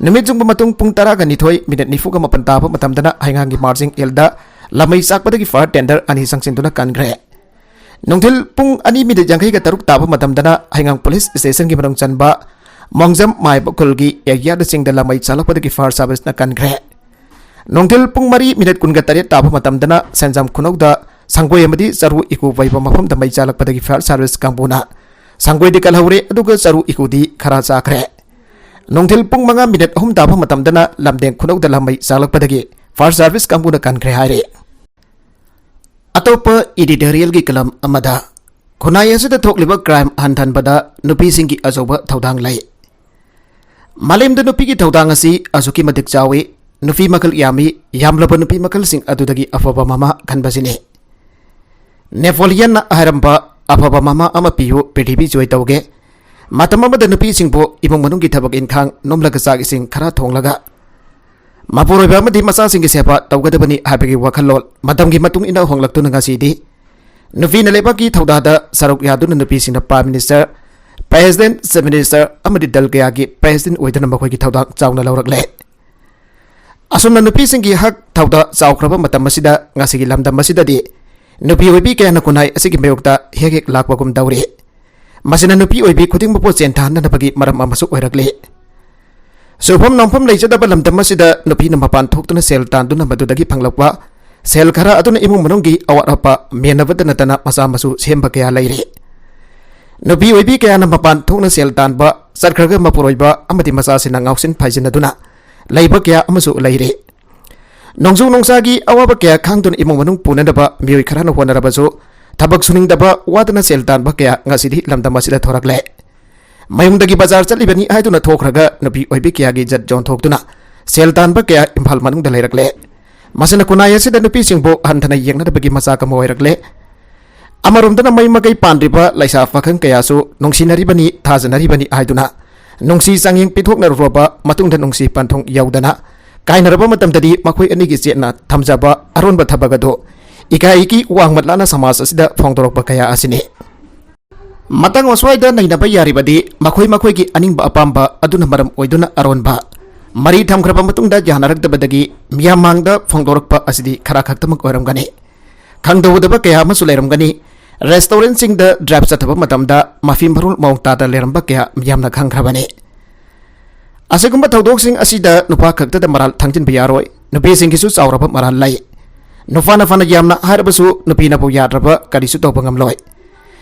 ꯅꯨꯃꯤꯠ ꯆꯨꯡꯕ ꯃꯇꯨꯡ ꯄꯨꯡ ꯇꯔꯥꯒ ꯅꯤꯊꯣꯏ ꯃꯤꯅꯠ ꯅꯤꯐꯨꯒ ꯃꯥꯄꯟ ꯇꯥꯕ ꯃꯇꯝꯗꯅ ꯍꯩꯉꯥꯡꯒꯤ ꯃꯥꯔꯖꯤꯡ ꯍꯤꯜꯗ ꯂꯃꯩ ꯆꯥꯛꯄꯗꯒꯤ ꯐꯥꯌꯔ ꯇꯦꯟꯗꯔ ꯑꯅꯤ ꯆꯪꯁꯤꯟꯗꯨꯅ ꯀꯟꯈ꯭ꯔꯦ꯫ ꯅꯨꯡꯊꯤꯜ ꯄꯨꯡ ꯑꯅꯤ ꯃꯤꯅꯤꯠ ꯌꯥꯡꯈꯩꯒ ꯇꯔꯨꯛ ꯇꯥꯕ ꯃꯇꯝꯗꯅ ꯍꯩꯉꯥꯡ ꯄꯨꯂꯤꯁ ꯁ꯭ꯇꯦꯁꯟꯒꯤ ꯃꯅꯨꯡ ꯆꯟꯕ ꯃꯣꯡꯖꯝ ꯃꯥꯏꯕ ꯈꯨꯜꯒꯤ ꯑꯦꯔꯤꯌꯥꯗ ꯆꯤꯡꯗ ꯂꯃꯩ ꯆꯥꯛꯂꯛꯄꯗꯒꯤ ꯐꯥꯌꯔ ꯁꯥꯔꯚꯤꯁꯅ ꯀꯟꯈ꯭ꯔꯦ꯫ ꯅꯨꯡꯊꯤꯜ ꯄꯨꯡ ꯃꯔꯤ ꯃꯤꯅꯤꯠ ꯀꯨꯟꯒ ꯇꯔꯦꯠ ꯇꯥꯕ ꯃꯇꯝꯗꯅ ꯁꯦꯟꯖꯝ ꯈꯨꯅꯧꯗ ꯁꯪꯒꯣꯏ ꯑꯃꯗꯤ ꯆꯔꯨ ꯏꯀꯨ ꯄꯩꯕ ꯃꯐꯝꯗ ꯃꯩ ꯆꯥꯛꯂꯛꯄꯗꯒꯤ ꯐꯥꯌꯔ ꯁꯥꯔꯚꯤꯁ ꯀꯥꯡꯕꯨꯅ ꯁꯪꯒꯣꯏꯗꯤ ꯀꯜꯍꯧꯔꯦ, ꯑꯗꯨꯒ ꯆꯔꯨ ꯏꯀꯨꯗꯤ ꯈꯔ ꯆꯥꯈ꯭ꯔꯦ꯫ ꯅꯨꯡꯊꯤꯜ ꯄꯨꯡ ꯃꯉꯥ ꯃꯤꯅꯤꯠ ꯑꯍꯨꯝ ꯇꯥꯕ ꯃꯇꯝꯗꯅ ꯂꯝꯗꯦꯡ ꯈꯨꯅꯧꯗ ꯂꯃꯩ ꯆꯥꯛꯂꯛꯄꯗꯒꯤ ꯐꯥꯌꯔ ꯁꯥꯔꯚꯤꯁ ꯀꯥꯡꯕꯨꯅ ꯀꯟꯈ꯭ꯔꯦ ꯍꯥꯏꯔꯤ꯫ ꯑꯇꯣꯞꯄ ꯏꯗꯤꯇꯣꯔꯤꯌꯦꯜꯒꯤ ꯀꯂꯝ ꯑꯃꯗ, ꯈꯨꯟꯅꯥꯏ ꯑꯁꯤꯗ ꯊꯣꯛꯂꯤꯕ ꯀ꯭ꯔꯥꯏꯝ ꯍꯟꯊꯍꯟꯕꯗ ꯅꯨꯄꯤꯁꯤꯡꯒꯤ ꯑꯆꯧꯕ ꯊꯧꯗꯥꯡ ꯂꯩ꯫ ꯃꯥꯂꯦꯝꯗ ꯅꯨꯄꯤꯒꯤ ꯊꯧꯗꯥꯡ ꯑꯁꯤ ꯑꯁꯨꯛꯀꯤ ꯃꯇꯤꯛ ꯆꯥꯎꯏ꯫ ꯅꯨꯄꯤ ꯃꯈꯜ ꯌꯥꯝꯃꯤ, ꯌꯥꯝꯂꯕ ꯅꯨꯄꯤ ꯃꯈꯜꯁꯤꯡ ꯑꯗꯨꯗꯒꯤ ꯑꯐꯕ ꯃꯃꯥ ꯈꯟꯕꯁꯤꯅꯤ꯫ ꯅꯦꯄꯣꯂꯤꯌꯟꯅ ꯍꯥꯏꯔꯝꯕ, "ꯑꯐꯕ ꯃꯃꯥ ꯑꯃ ꯄꯤꯌꯨ, ꯄ꯭ꯔꯤꯊꯤꯕꯤ ꯖꯣꯏ ꯇꯧꯒꯦ"꯫ ꯃꯇꯝ ꯑꯃꯗ ꯅꯨꯄꯤꯁꯤꯡꯕꯨ ꯏꯃꯨꯡ ꯃꯅꯨꯡꯒꯤ ꯊꯕꯛ ꯏꯟꯈꯥꯡ, ꯅꯣꯝꯂꯒ ꯆꯥꯛ ꯏꯁꯤꯡ ꯈꯔ ꯊꯣꯡꯂꯒ ꯃꯄꯨꯔꯣꯏꯕ ꯑꯃꯗꯤ ꯃꯆꯥꯁꯤꯡꯒꯤ ꯁꯦꯕꯥ ꯇꯧꯒꯗꯕꯅꯤ ꯍꯥꯏꯕꯒꯤ ꯋꯥꯈꯜꯂꯣꯟ ꯃꯇꯝꯒꯤ ꯃꯇꯨꯡ ꯏꯟꯅ ꯍꯣꯡꯂꯛꯇꯨꯅ ꯉꯁꯤꯗꯤ ꯅꯨꯄꯤꯅ ꯂꯩꯕꯥꯛꯀꯤ ꯊꯧꯗꯥꯗ ꯁꯔꯨꯛ ꯌꯥꯗꯨꯅ ꯅꯨꯄꯤꯁꯤꯡꯅ Prime Minister, President, Chief Minister ꯑꯃꯗꯤ ꯗꯜ ꯀꯌꯥꯒꯤ President ꯑꯣꯏꯗꯨꯅ ꯃꯈꯣꯏꯒꯤ ꯊꯧꯗꯥꯡ ꯆꯥꯎꯅ ꯂꯧꯔꯛꯂꯦ꯫ ꯑꯁꯨꯝꯅ ꯅꯨꯄꯤꯁꯤꯡꯒꯤ ꯍꯛ ꯊꯧꯗꯥ ꯆꯥꯎꯈ꯭ꯔꯕ ꯃꯇꯝ ꯑꯁꯤꯗ ꯉꯁꯤꯒꯤ ꯂꯝꯗꯝ ꯑꯁꯤꯗꯗꯤ ꯅꯨꯄꯤ ꯑꯣꯏꯕꯤ ꯀꯌꯥꯅ ꯈꯨꯟꯅꯥꯏ ꯑꯁꯤꯒꯤ ꯃꯥꯌꯣꯛꯇ ꯍꯦꯛ ꯍꯦꯛ ꯂꯥꯛꯄꯒꯨꯝ ꯇꯧꯔꯤ꯫ ꯃꯁꯤꯅ ꯅꯨꯄꯤ ꯑꯣꯏꯕꯤ ꯈꯨꯗꯤꯡꯃꯛꯄꯨ ꯆꯦꯟꯊꯥꯅꯅꯕꯒꯤ ꯃꯔꯝ ꯑꯃꯁꯨ ꯑꯣꯏꯔꯛꯂꯤ꯫ ꯁꯨꯐꯝ ꯅꯣꯝꯐꯝ ꯂꯩꯖꯗꯕ ꯂꯝꯗꯝ ꯑꯁꯤꯗ ꯅꯨꯄꯤꯅ ꯃꯄꯥꯟ ꯊꯣꯛꯇꯨꯅ ꯁꯦꯜ ꯇꯥꯟꯗꯨꯅ ꯃꯗꯨꯗꯒꯤ ꯐꯪꯂꯛꯄ ꯁꯦꯜ ꯈꯔ ꯑꯗꯨꯅ ꯏꯃꯨꯡ ꯃꯅꯨꯡꯒꯤ ꯑꯋꯥꯠ ꯑꯄꯥ ꯃꯦꯟꯅꯕꯇ ꯅꯠꯇꯅ ꯃꯆꯥ ꯃꯁꯨ ꯁꯦꯝꯕ ꯀꯌꯥ ꯂꯩꯔꯤ꯫ ꯅꯨꯄꯤ ꯑꯣꯏꯕꯤ ꯀꯌꯥꯅ ꯃꯄꯥꯟ ꯊꯣꯛꯅ ꯁꯦꯜ ꯇꯥꯟꯕ ꯆꯠꯈ꯭ꯔꯒ ꯃꯄꯨꯔꯣꯏꯕ ꯑꯃꯗꯤ ꯃꯆꯥꯁꯤꯡꯅ ꯉꯥꯎꯁꯤꯟ ꯐꯥꯏꯖꯤꯟꯅꯗꯨꯅ ꯂꯩꯕ ꯀꯌꯥ ꯑꯃꯁꯨ ꯂꯩꯔꯤ꯫ ꯅꯣꯡꯖꯨ ꯅꯨꯡꯁꯥꯒꯤ ꯑꯋꯥꯕ ꯀꯌꯥ ꯈꯥꯡꯗꯨꯅ ꯏꯃꯨꯡ ꯃꯅꯨꯡ ꯄꯨꯅꯅꯕ ꯃꯤꯑꯣꯏ ꯈꯔꯅ ꯍꯣꯠꯅꯔꯕꯁꯨ ꯊꯕꯛ ꯁꯨꯅꯤꯡꯗꯕ ꯋꯥꯗꯅ ꯁꯦꯜ ꯇꯥꯟꯕ ꯀꯌꯥ ꯉꯁꯤꯗꯤ ꯂꯝꯗꯝ ꯑꯁꯤꯗ ꯊꯣꯔꯛꯂꯦ꯫ ꯃꯌꯨꯝꯗꯒꯤ ꯕꯖꯥꯔ ꯆꯠꯂꯤꯕꯅꯤ ꯍꯥꯏꯗꯨꯅ ꯊꯣꯛꯈ꯭ꯔꯒ ꯅꯨꯄꯤ ꯑꯣꯏꯕꯤ ꯀꯌꯥꯒꯤ ꯖꯠ ꯌꯣꯟꯊꯣꯛꯇꯨꯅ ꯁꯦꯜ ꯇꯥꯟꯕ ꯀꯌꯥ ꯏꯝꯐꯥꯜ ꯃꯅꯨꯡꯗ ꯂꯩꯔꯛꯂꯦ꯫ ꯃꯁꯤꯅ ꯈꯨꯟꯅꯥꯏ ꯑꯁꯤꯗ ꯅꯨꯄꯤꯁꯤꯡꯕꯨ ꯍꯟꯊꯅ ꯌꯦꯡꯅꯗꯕꯒꯤ ꯃꯆꯥꯛ ꯑꯃ ꯑꯣꯏꯔꯛꯂꯦ꯫ ꯑꯃꯔꯣꯝꯗꯅ ꯃꯌꯨꯝ ꯃꯀꯩ ꯄꯥꯟꯗ꯭ꯔꯤꯕ ꯂꯩꯁꯥ ꯄꯥꯈꯪ ꯀꯌꯥꯁꯨ ꯅꯨꯡꯁꯤꯅꯔꯤꯕꯅꯤ, ꯊꯥꯖꯅꯔꯤꯕꯅꯤ ꯍꯥꯏꯗꯨꯅ ꯅꯨꯡꯁꯤ ꯆꯥꯡꯌꯦꯡ ꯄꯤꯊꯣꯛꯅꯔꯨꯔꯕ ꯃꯇꯨꯡꯗ ꯅꯨꯡꯁꯤ ꯄꯟꯊꯨꯡ ꯌꯧꯗꯅ ꯀꯥꯏꯅꯔꯕ ꯃꯇꯝꯗꯗꯤ ꯃꯈꯣꯏ ꯑꯅꯤꯒꯤ ꯆꯦꯠꯅ ꯊꯝꯖꯕ ꯑꯔꯣꯟꯕ ꯊꯕꯛ ꯑꯗꯨ ꯏꯀꯥꯏ ꯏꯀꯤ ꯋꯥꯡꯃ ꯂꯥꯅ ꯁꯃꯥꯖ ꯑꯁꯤꯗ ꯐꯣꯡꯗꯣꯔꯛꯄ ꯀꯌꯥ ꯑꯁꯤꯅꯤ꯫ ꯃꯇꯥꯡ ꯑꯁ꯭ꯋꯥꯏꯗ ꯅꯩꯅꯕ ꯌꯥꯔꯤꯕꯗꯤ ꯃꯈꯣꯏ ꯃꯈꯣꯏꯒꯤ ꯑꯅꯤꯡꯕ ꯑꯄꯥꯝꯕ ꯑꯗꯨꯅ ꯃꯔꯝ ꯑꯣꯏꯗꯨꯅ ꯑꯔꯣꯟꯕ ꯃꯔꯤ ꯊꯝꯈ꯭ꯔꯕ ꯃꯇꯨꯡꯗ ꯌꯥꯅꯔꯛꯇꯕꯗꯒꯤ ꯃꯤꯌꯥꯝ ꯃꯥꯡꯗ ꯐꯣꯡꯗꯣꯔꯛꯄ ꯑꯁꯤꯗꯤ ꯈꯔ ꯈꯛꯇꯃꯛ ꯑꯣꯏꯔꯝꯒꯅꯤ꯫ ꯈꯪꯗꯧꯗꯕ ꯀꯌꯥ ꯑꯃꯁꯨ ꯂꯩꯔꯝꯒꯅꯤ꯫ ꯔꯦꯁꯇꯨꯔꯦꯟꯠꯁꯤꯡꯗ ꯗ꯭ꯔꯥꯏꯚ ꯆꯠꯊꯕ ꯃꯇꯝꯗ ꯃꯐꯤ ꯃꯔꯣꯜ ꯃꯑꯣꯡ ꯇꯥꯗ ꯂꯩꯔꯝꯕ ꯀꯌꯥ ꯃꯤꯌꯥꯝꯅ ꯈꯪꯈ꯭ꯔꯕꯅꯤ꯫ ꯑꯁꯤꯒꯨꯝꯕ ꯊꯧꯗꯣꯛꯁꯤꯡ ꯑꯁꯤꯗ ꯅꯨꯄꯥ ꯈꯛꯇꯗ ꯃꯔꯥꯜ ꯊꯥꯡꯖꯤꯟꯕ ꯌꯥꯔꯣꯏ꯫ ꯅꯨꯄꯤꯁꯤꯡꯒꯤꯁꯨ ꯆꯥꯎꯔꯕ ꯃꯔꯥꯜ ꯂꯩ꯫ ꯅꯨꯄꯥꯅ ꯐꯅ ꯌꯥꯝꯅ ꯍꯥꯏꯔꯕꯁꯨ ꯅꯨꯄꯤꯅꯕꯨ ꯌꯥꯗ꯭ꯔꯕ ꯀꯔꯤꯁꯨ ꯇꯧꯕ ꯉꯝꯂꯣꯏ꯫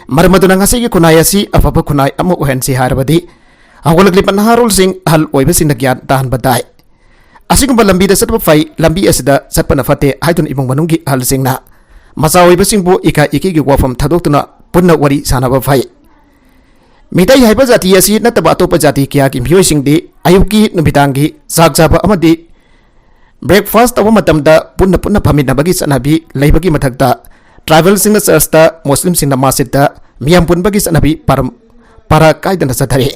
ꯃꯔꯝ ꯑꯗꯨꯅ ꯉꯁꯤꯒꯤ ꯈꯨꯟꯅꯥꯏ ꯑꯁꯤ ꯑꯐꯕ ꯈꯨꯟꯅꯥꯏ ꯑꯃ ꯑꯣꯏꯍꯟꯁꯤ ꯍꯥꯏꯔꯕꯗꯤ ꯍꯧꯒꯠꯂꯛꯂꯤꯕ ꯅꯍꯥꯔꯣꯜꯁꯤꯡ ꯑꯍꯜ ꯑꯣꯏꯕꯁꯤꯡꯅ ꯒ꯭ꯌꯥꯟ ꯇꯥꯍꯟꯕ ꯇꯥꯏ꯫ ꯑꯁꯤꯒꯨꯝꯕ ꯂꯝꯕꯤꯗ ꯆꯠꯄ ꯐꯩ, ꯂꯝꯕꯤ ꯑꯁꯤꯗ ꯆꯠꯄꯅ ꯐꯠꯇꯦ ꯍꯥꯏꯗꯨꯅ ꯏꯃꯨꯡ ꯃꯅꯨꯡꯒꯤ ꯑꯍꯜꯁꯤꯡꯅ ꯃꯆꯥ ꯑꯣꯏꯕꯁꯤꯡꯕꯨ ꯏꯀꯥꯏ ꯏꯀꯤꯒꯤ ꯋꯥꯐꯝ ꯊꯥꯗꯣꯛꯇꯨꯅ ꯄꯨꯟꯅ ꯋꯥꯔꯤ ꯁꯥꯟꯅꯕ ꯐꯩ꯫ ꯃꯤꯇꯩ ꯍꯥꯏꯕ ꯖꯥꯇꯤ ꯑꯁꯤ ꯅꯠꯇꯕ ꯑꯇꯣꯞꯄ ꯖꯥꯇꯤ ꯀꯌꯥꯒꯤ ꯃꯤꯑꯣꯏꯁꯤꯡꯗꯤ ꯑꯌꯨꯛꯀꯤ, ꯅꯨꯃꯤꯗꯥꯡꯒꯤ ꯆꯥꯛ ꯆꯥꯕ ꯑꯃꯗꯤ breakfast ꯇꯧꯕ ꯃꯇꯝꯗ ꯄꯨꯟꯅ ꯄꯨꯟꯅ ꯐꯝꯃꯤꯟꯅꯕꯒꯤ ꯆꯠꯅꯕꯤ ꯂꯩꯕꯒꯤ ꯃꯊꯛꯇ, tribal ꯁꯤꯡꯅ ꯆꯔꯆꯇ, ꯃꯨꯁꯂꯤꯝꯁꯤꯡꯅ ꯃꯁꯖꯤꯗꯇ ꯃꯤꯌꯥꯝ ꯄꯨꯟꯕꯒꯤ ꯆꯠꯅꯕꯤ ꯄꯥꯔꯝ-, ꯄꯥꯔꯥ ꯀꯥꯏꯗꯅ ꯆꯠꯊꯔꯤ꯫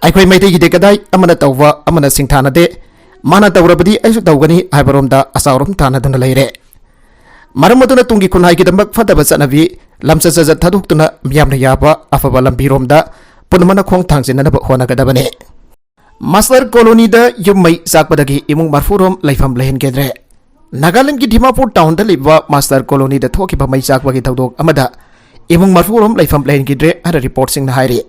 ꯑꯩꯈꯣꯏ ꯃꯩꯇꯩꯒꯤꯗꯤ ꯀꯗꯥꯏ ꯑꯃꯅ ꯇꯧꯕ ꯑꯃꯅ ꯁꯤꯡꯊꯥꯅꯗꯦ꯫ ꯃꯥꯅ ꯇꯧꯔꯕꯗꯤ ꯑꯩꯁꯨ ꯇꯧꯒꯅꯤ ꯍꯥꯏꯕꯔꯣꯝꯗ ꯑꯆꯥꯎꯔꯝ ꯇꯥꯟꯅꯗꯨꯅ ꯂꯩꯔꯦ꯫ ꯃꯔꯝ ꯑꯗꯨꯅ ꯇꯨꯡꯒꯤ ꯈꯨꯟꯅꯥꯏꯒꯤꯗꯃꯛ ꯐꯠꯇꯕ ꯆꯠꯅꯕꯤ, ꯂꯝꯆꯠ ꯁꯥꯖꯠ ꯊꯥꯗꯣꯛꯇꯨꯅ ꯃꯤꯌꯥꯝꯅ ꯌꯥꯕ ꯑꯐꯕ ꯂꯝꯕꯤꯔꯣꯝꯗ ꯄꯨꯝꯅꯃꯛꯅ ꯈꯣꯡ ꯊꯥꯡꯖꯤꯟꯅꯅꯕ ꯍꯣꯠꯅꯒꯗꯕꯅꯤ꯫ ꯃꯥꯁꯇꯔ ꯀꯣꯂꯣꯅꯤꯗ ꯌꯨꯝ ꯃꯩ ꯆꯥꯛꯄꯗꯒꯤ ꯏꯃꯨꯡ ꯃꯔꯐꯨ ꯔꯣꯝ ꯂꯩꯐꯝ ꯂꯩꯍꯟꯈꯤꯗ꯭ꯔꯦ꯫ ꯅꯥꯒꯥꯂꯦꯟꯗꯒꯤ ꯗꯤꯃꯥꯄꯨꯔ ꯇꯥꯎꯟꯗ ꯂꯩꯕ ꯃꯥꯁꯇꯔ ꯀꯣꯂꯣꯅꯤꯗ ꯊꯣꯛꯈꯤꯕ ꯃꯩ ꯆꯥꯛꯄꯒꯤ ꯊꯧꯗꯣꯛ ꯑꯃꯗ ꯏꯃꯨꯡ ꯃꯔꯐꯨ ꯔꯣꯝ ꯂꯩꯐꯝ ꯂꯩꯍꯟꯈꯤꯗ꯭ꯔꯦ ꯍꯥꯏꯅ ꯔꯤꯄꯣꯔꯠꯁꯤꯡꯅ ꯍꯥꯏꯔꯤ꯫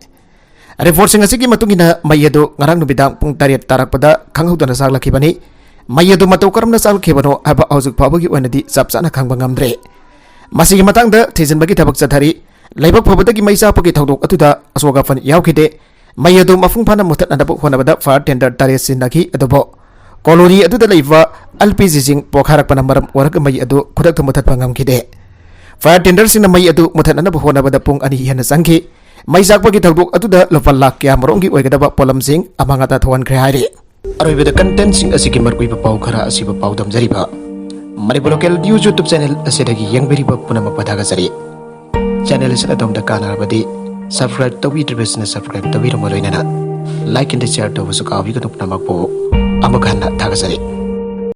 ꯔꯤꯄꯣꯔꯠꯁꯤꯡ ꯑꯁꯤꯒꯤ ꯃꯇꯨꯡ ꯏꯟꯅ ꯃꯩ ꯑꯗꯨ ꯉꯔꯥꯡ ꯅꯨꯃꯤꯗꯥꯡ ꯄꯨꯡ ꯇꯔꯦꯠ ꯇꯥꯔꯛꯄꯗ ꯈꯪꯍꯧꯗꯅ ꯆꯥꯛꯂꯛꯈꯤꯕꯅꯤ꯫ ꯃꯩ ꯑꯗꯨ ꯃꯇꯧ ꯀꯔꯝꯅ ꯆꯥꯛꯂꯛꯈꯤꯕꯅꯣ ꯍꯥꯏꯕ ꯍꯧꯖꯤꯛ ꯐꯥꯎꯕꯒꯤ ꯑꯣꯏꯅꯗꯤ ꯆꯞ ꯆꯥꯅ ꯈꯪꯕ ꯉꯝꯗ꯭ꯔꯦ꯫ ꯃꯁꯤꯒꯤ ꯃꯇꯥꯡꯗ ꯊꯤꯖꯤꯟꯕꯒꯤ ꯊꯕꯛ ꯆꯠꯊꯔꯤ꯫ ꯂꯥꯏꯕꯛ ꯐꯕꯗꯒꯤ ꯃꯩ ꯆꯥꯛꯄꯒꯤ ꯊꯧꯗꯣꯛ ꯑꯗꯨꯗ ꯑꯁꯣꯛ ꯑꯄꯟ ꯌꯥꯎꯈꯤꯗꯦ꯫ ꯃꯩ ꯑꯗꯨ ꯃꯄꯨꯡ ꯐꯥꯅ ꯃꯨꯊꯠꯅꯅꯕ ꯍꯣꯠꯅꯕꯗ ꯐꯥꯌꯔ ꯇꯦꯟꯗꯔ ꯇꯔꯦꯠ ꯁꯤꯖꯤꯟꯅꯈꯤ, ꯑꯗꯨꯕꯨ ꯀꯣꯂꯣꯅꯤ ꯑꯗꯨꯗ ꯂꯩꯕ ꯑꯦꯜ ꯄꯤ ꯖꯤꯁꯤꯡ ꯄꯣꯈꯥꯏꯔꯛꯄꯅ ꯃꯔꯝ ꯑꯣꯏꯔꯒ ꯃꯩ ꯑꯗꯨ ꯈꯨꯗꯛꯇ ꯃꯨꯊꯠꯄ ꯉꯝꯈꯤꯗꯦ꯫ ꯐꯥꯌꯔ ꯇꯦꯟꯗꯔꯁꯤꯡꯅ ꯃꯩ ꯑꯗꯨ ꯃꯨꯊꯠꯅꯅꯕ ꯍꯣꯠꯅꯕꯗ ꯄꯨꯡ ꯑꯅꯤ ꯍꯦꯟꯅ ꯆꯪꯈꯤ꯫ ꯃꯩ ꯆꯥꯛꯄꯒꯤ ꯊꯧꯗꯣꯛ ꯑꯗꯨꯗ ꯂꯨꯄꯥ ꯂꯥꯈ ꯀꯌꯥ ꯃꯔꯣꯝꯒꯤ ꯑꯣꯏꯒꯗꯕ ꯄꯣꯠꯂꯝꯁꯤꯡ ꯑꯃꯥꯡ ꯑꯇꯥ ꯊꯣꯛꯍꯟꯈ꯭ꯔꯦ ꯍꯥꯏꯔꯤ꯫ ꯑꯔꯣꯏꯕꯗ ꯀꯟꯇꯦꯟꯁꯤꯡ ꯑꯁꯤꯒꯤ ꯃꯔꯨꯑꯣꯏꯕ ꯄꯥꯎ ꯈꯔ ꯑꯁꯤꯕꯨ ꯄꯥꯎꯗꯝꯖꯔꯤꯕ Manipur local news YouTube channel ꯑꯁꯤꯗꯒꯤ ꯌꯦꯡꯕꯤꯔꯤꯕ ꯄꯨꯝꯅꯃꯛꯄꯨ ꯊꯥꯒꯠꯆꯔꯤ꯫ ꯆꯦꯅꯦꯜ ꯑꯁꯤꯅ ꯑꯗꯣꯝꯗ ꯀꯥꯟꯅꯔꯕꯗꯤ ꯁꯕꯁꯀ꯭ꯔꯥꯏꯕ ꯇꯧꯕꯤꯗ꯭ꯔꯤꯕꯁꯤꯡꯅ ꯁꯕꯁꯀ꯭ꯔꯥꯏꯕ ꯇꯧꯕꯤꯔꯝꯕ ꯂꯣꯏꯅꯅ ꯂꯥꯏꯛ ꯑꯦꯟ ꯁꯤꯌꯔ ꯇꯧꯕꯁꯨ ꯀꯥꯎꯕꯤꯒꯅꯨ꯫ ꯄꯨꯝꯅꯃꯛꯄꯨ ꯑꯃꯨꯛ ꯍꯟꯅ ꯊꯥꯒꯠꯆꯔꯤ꯫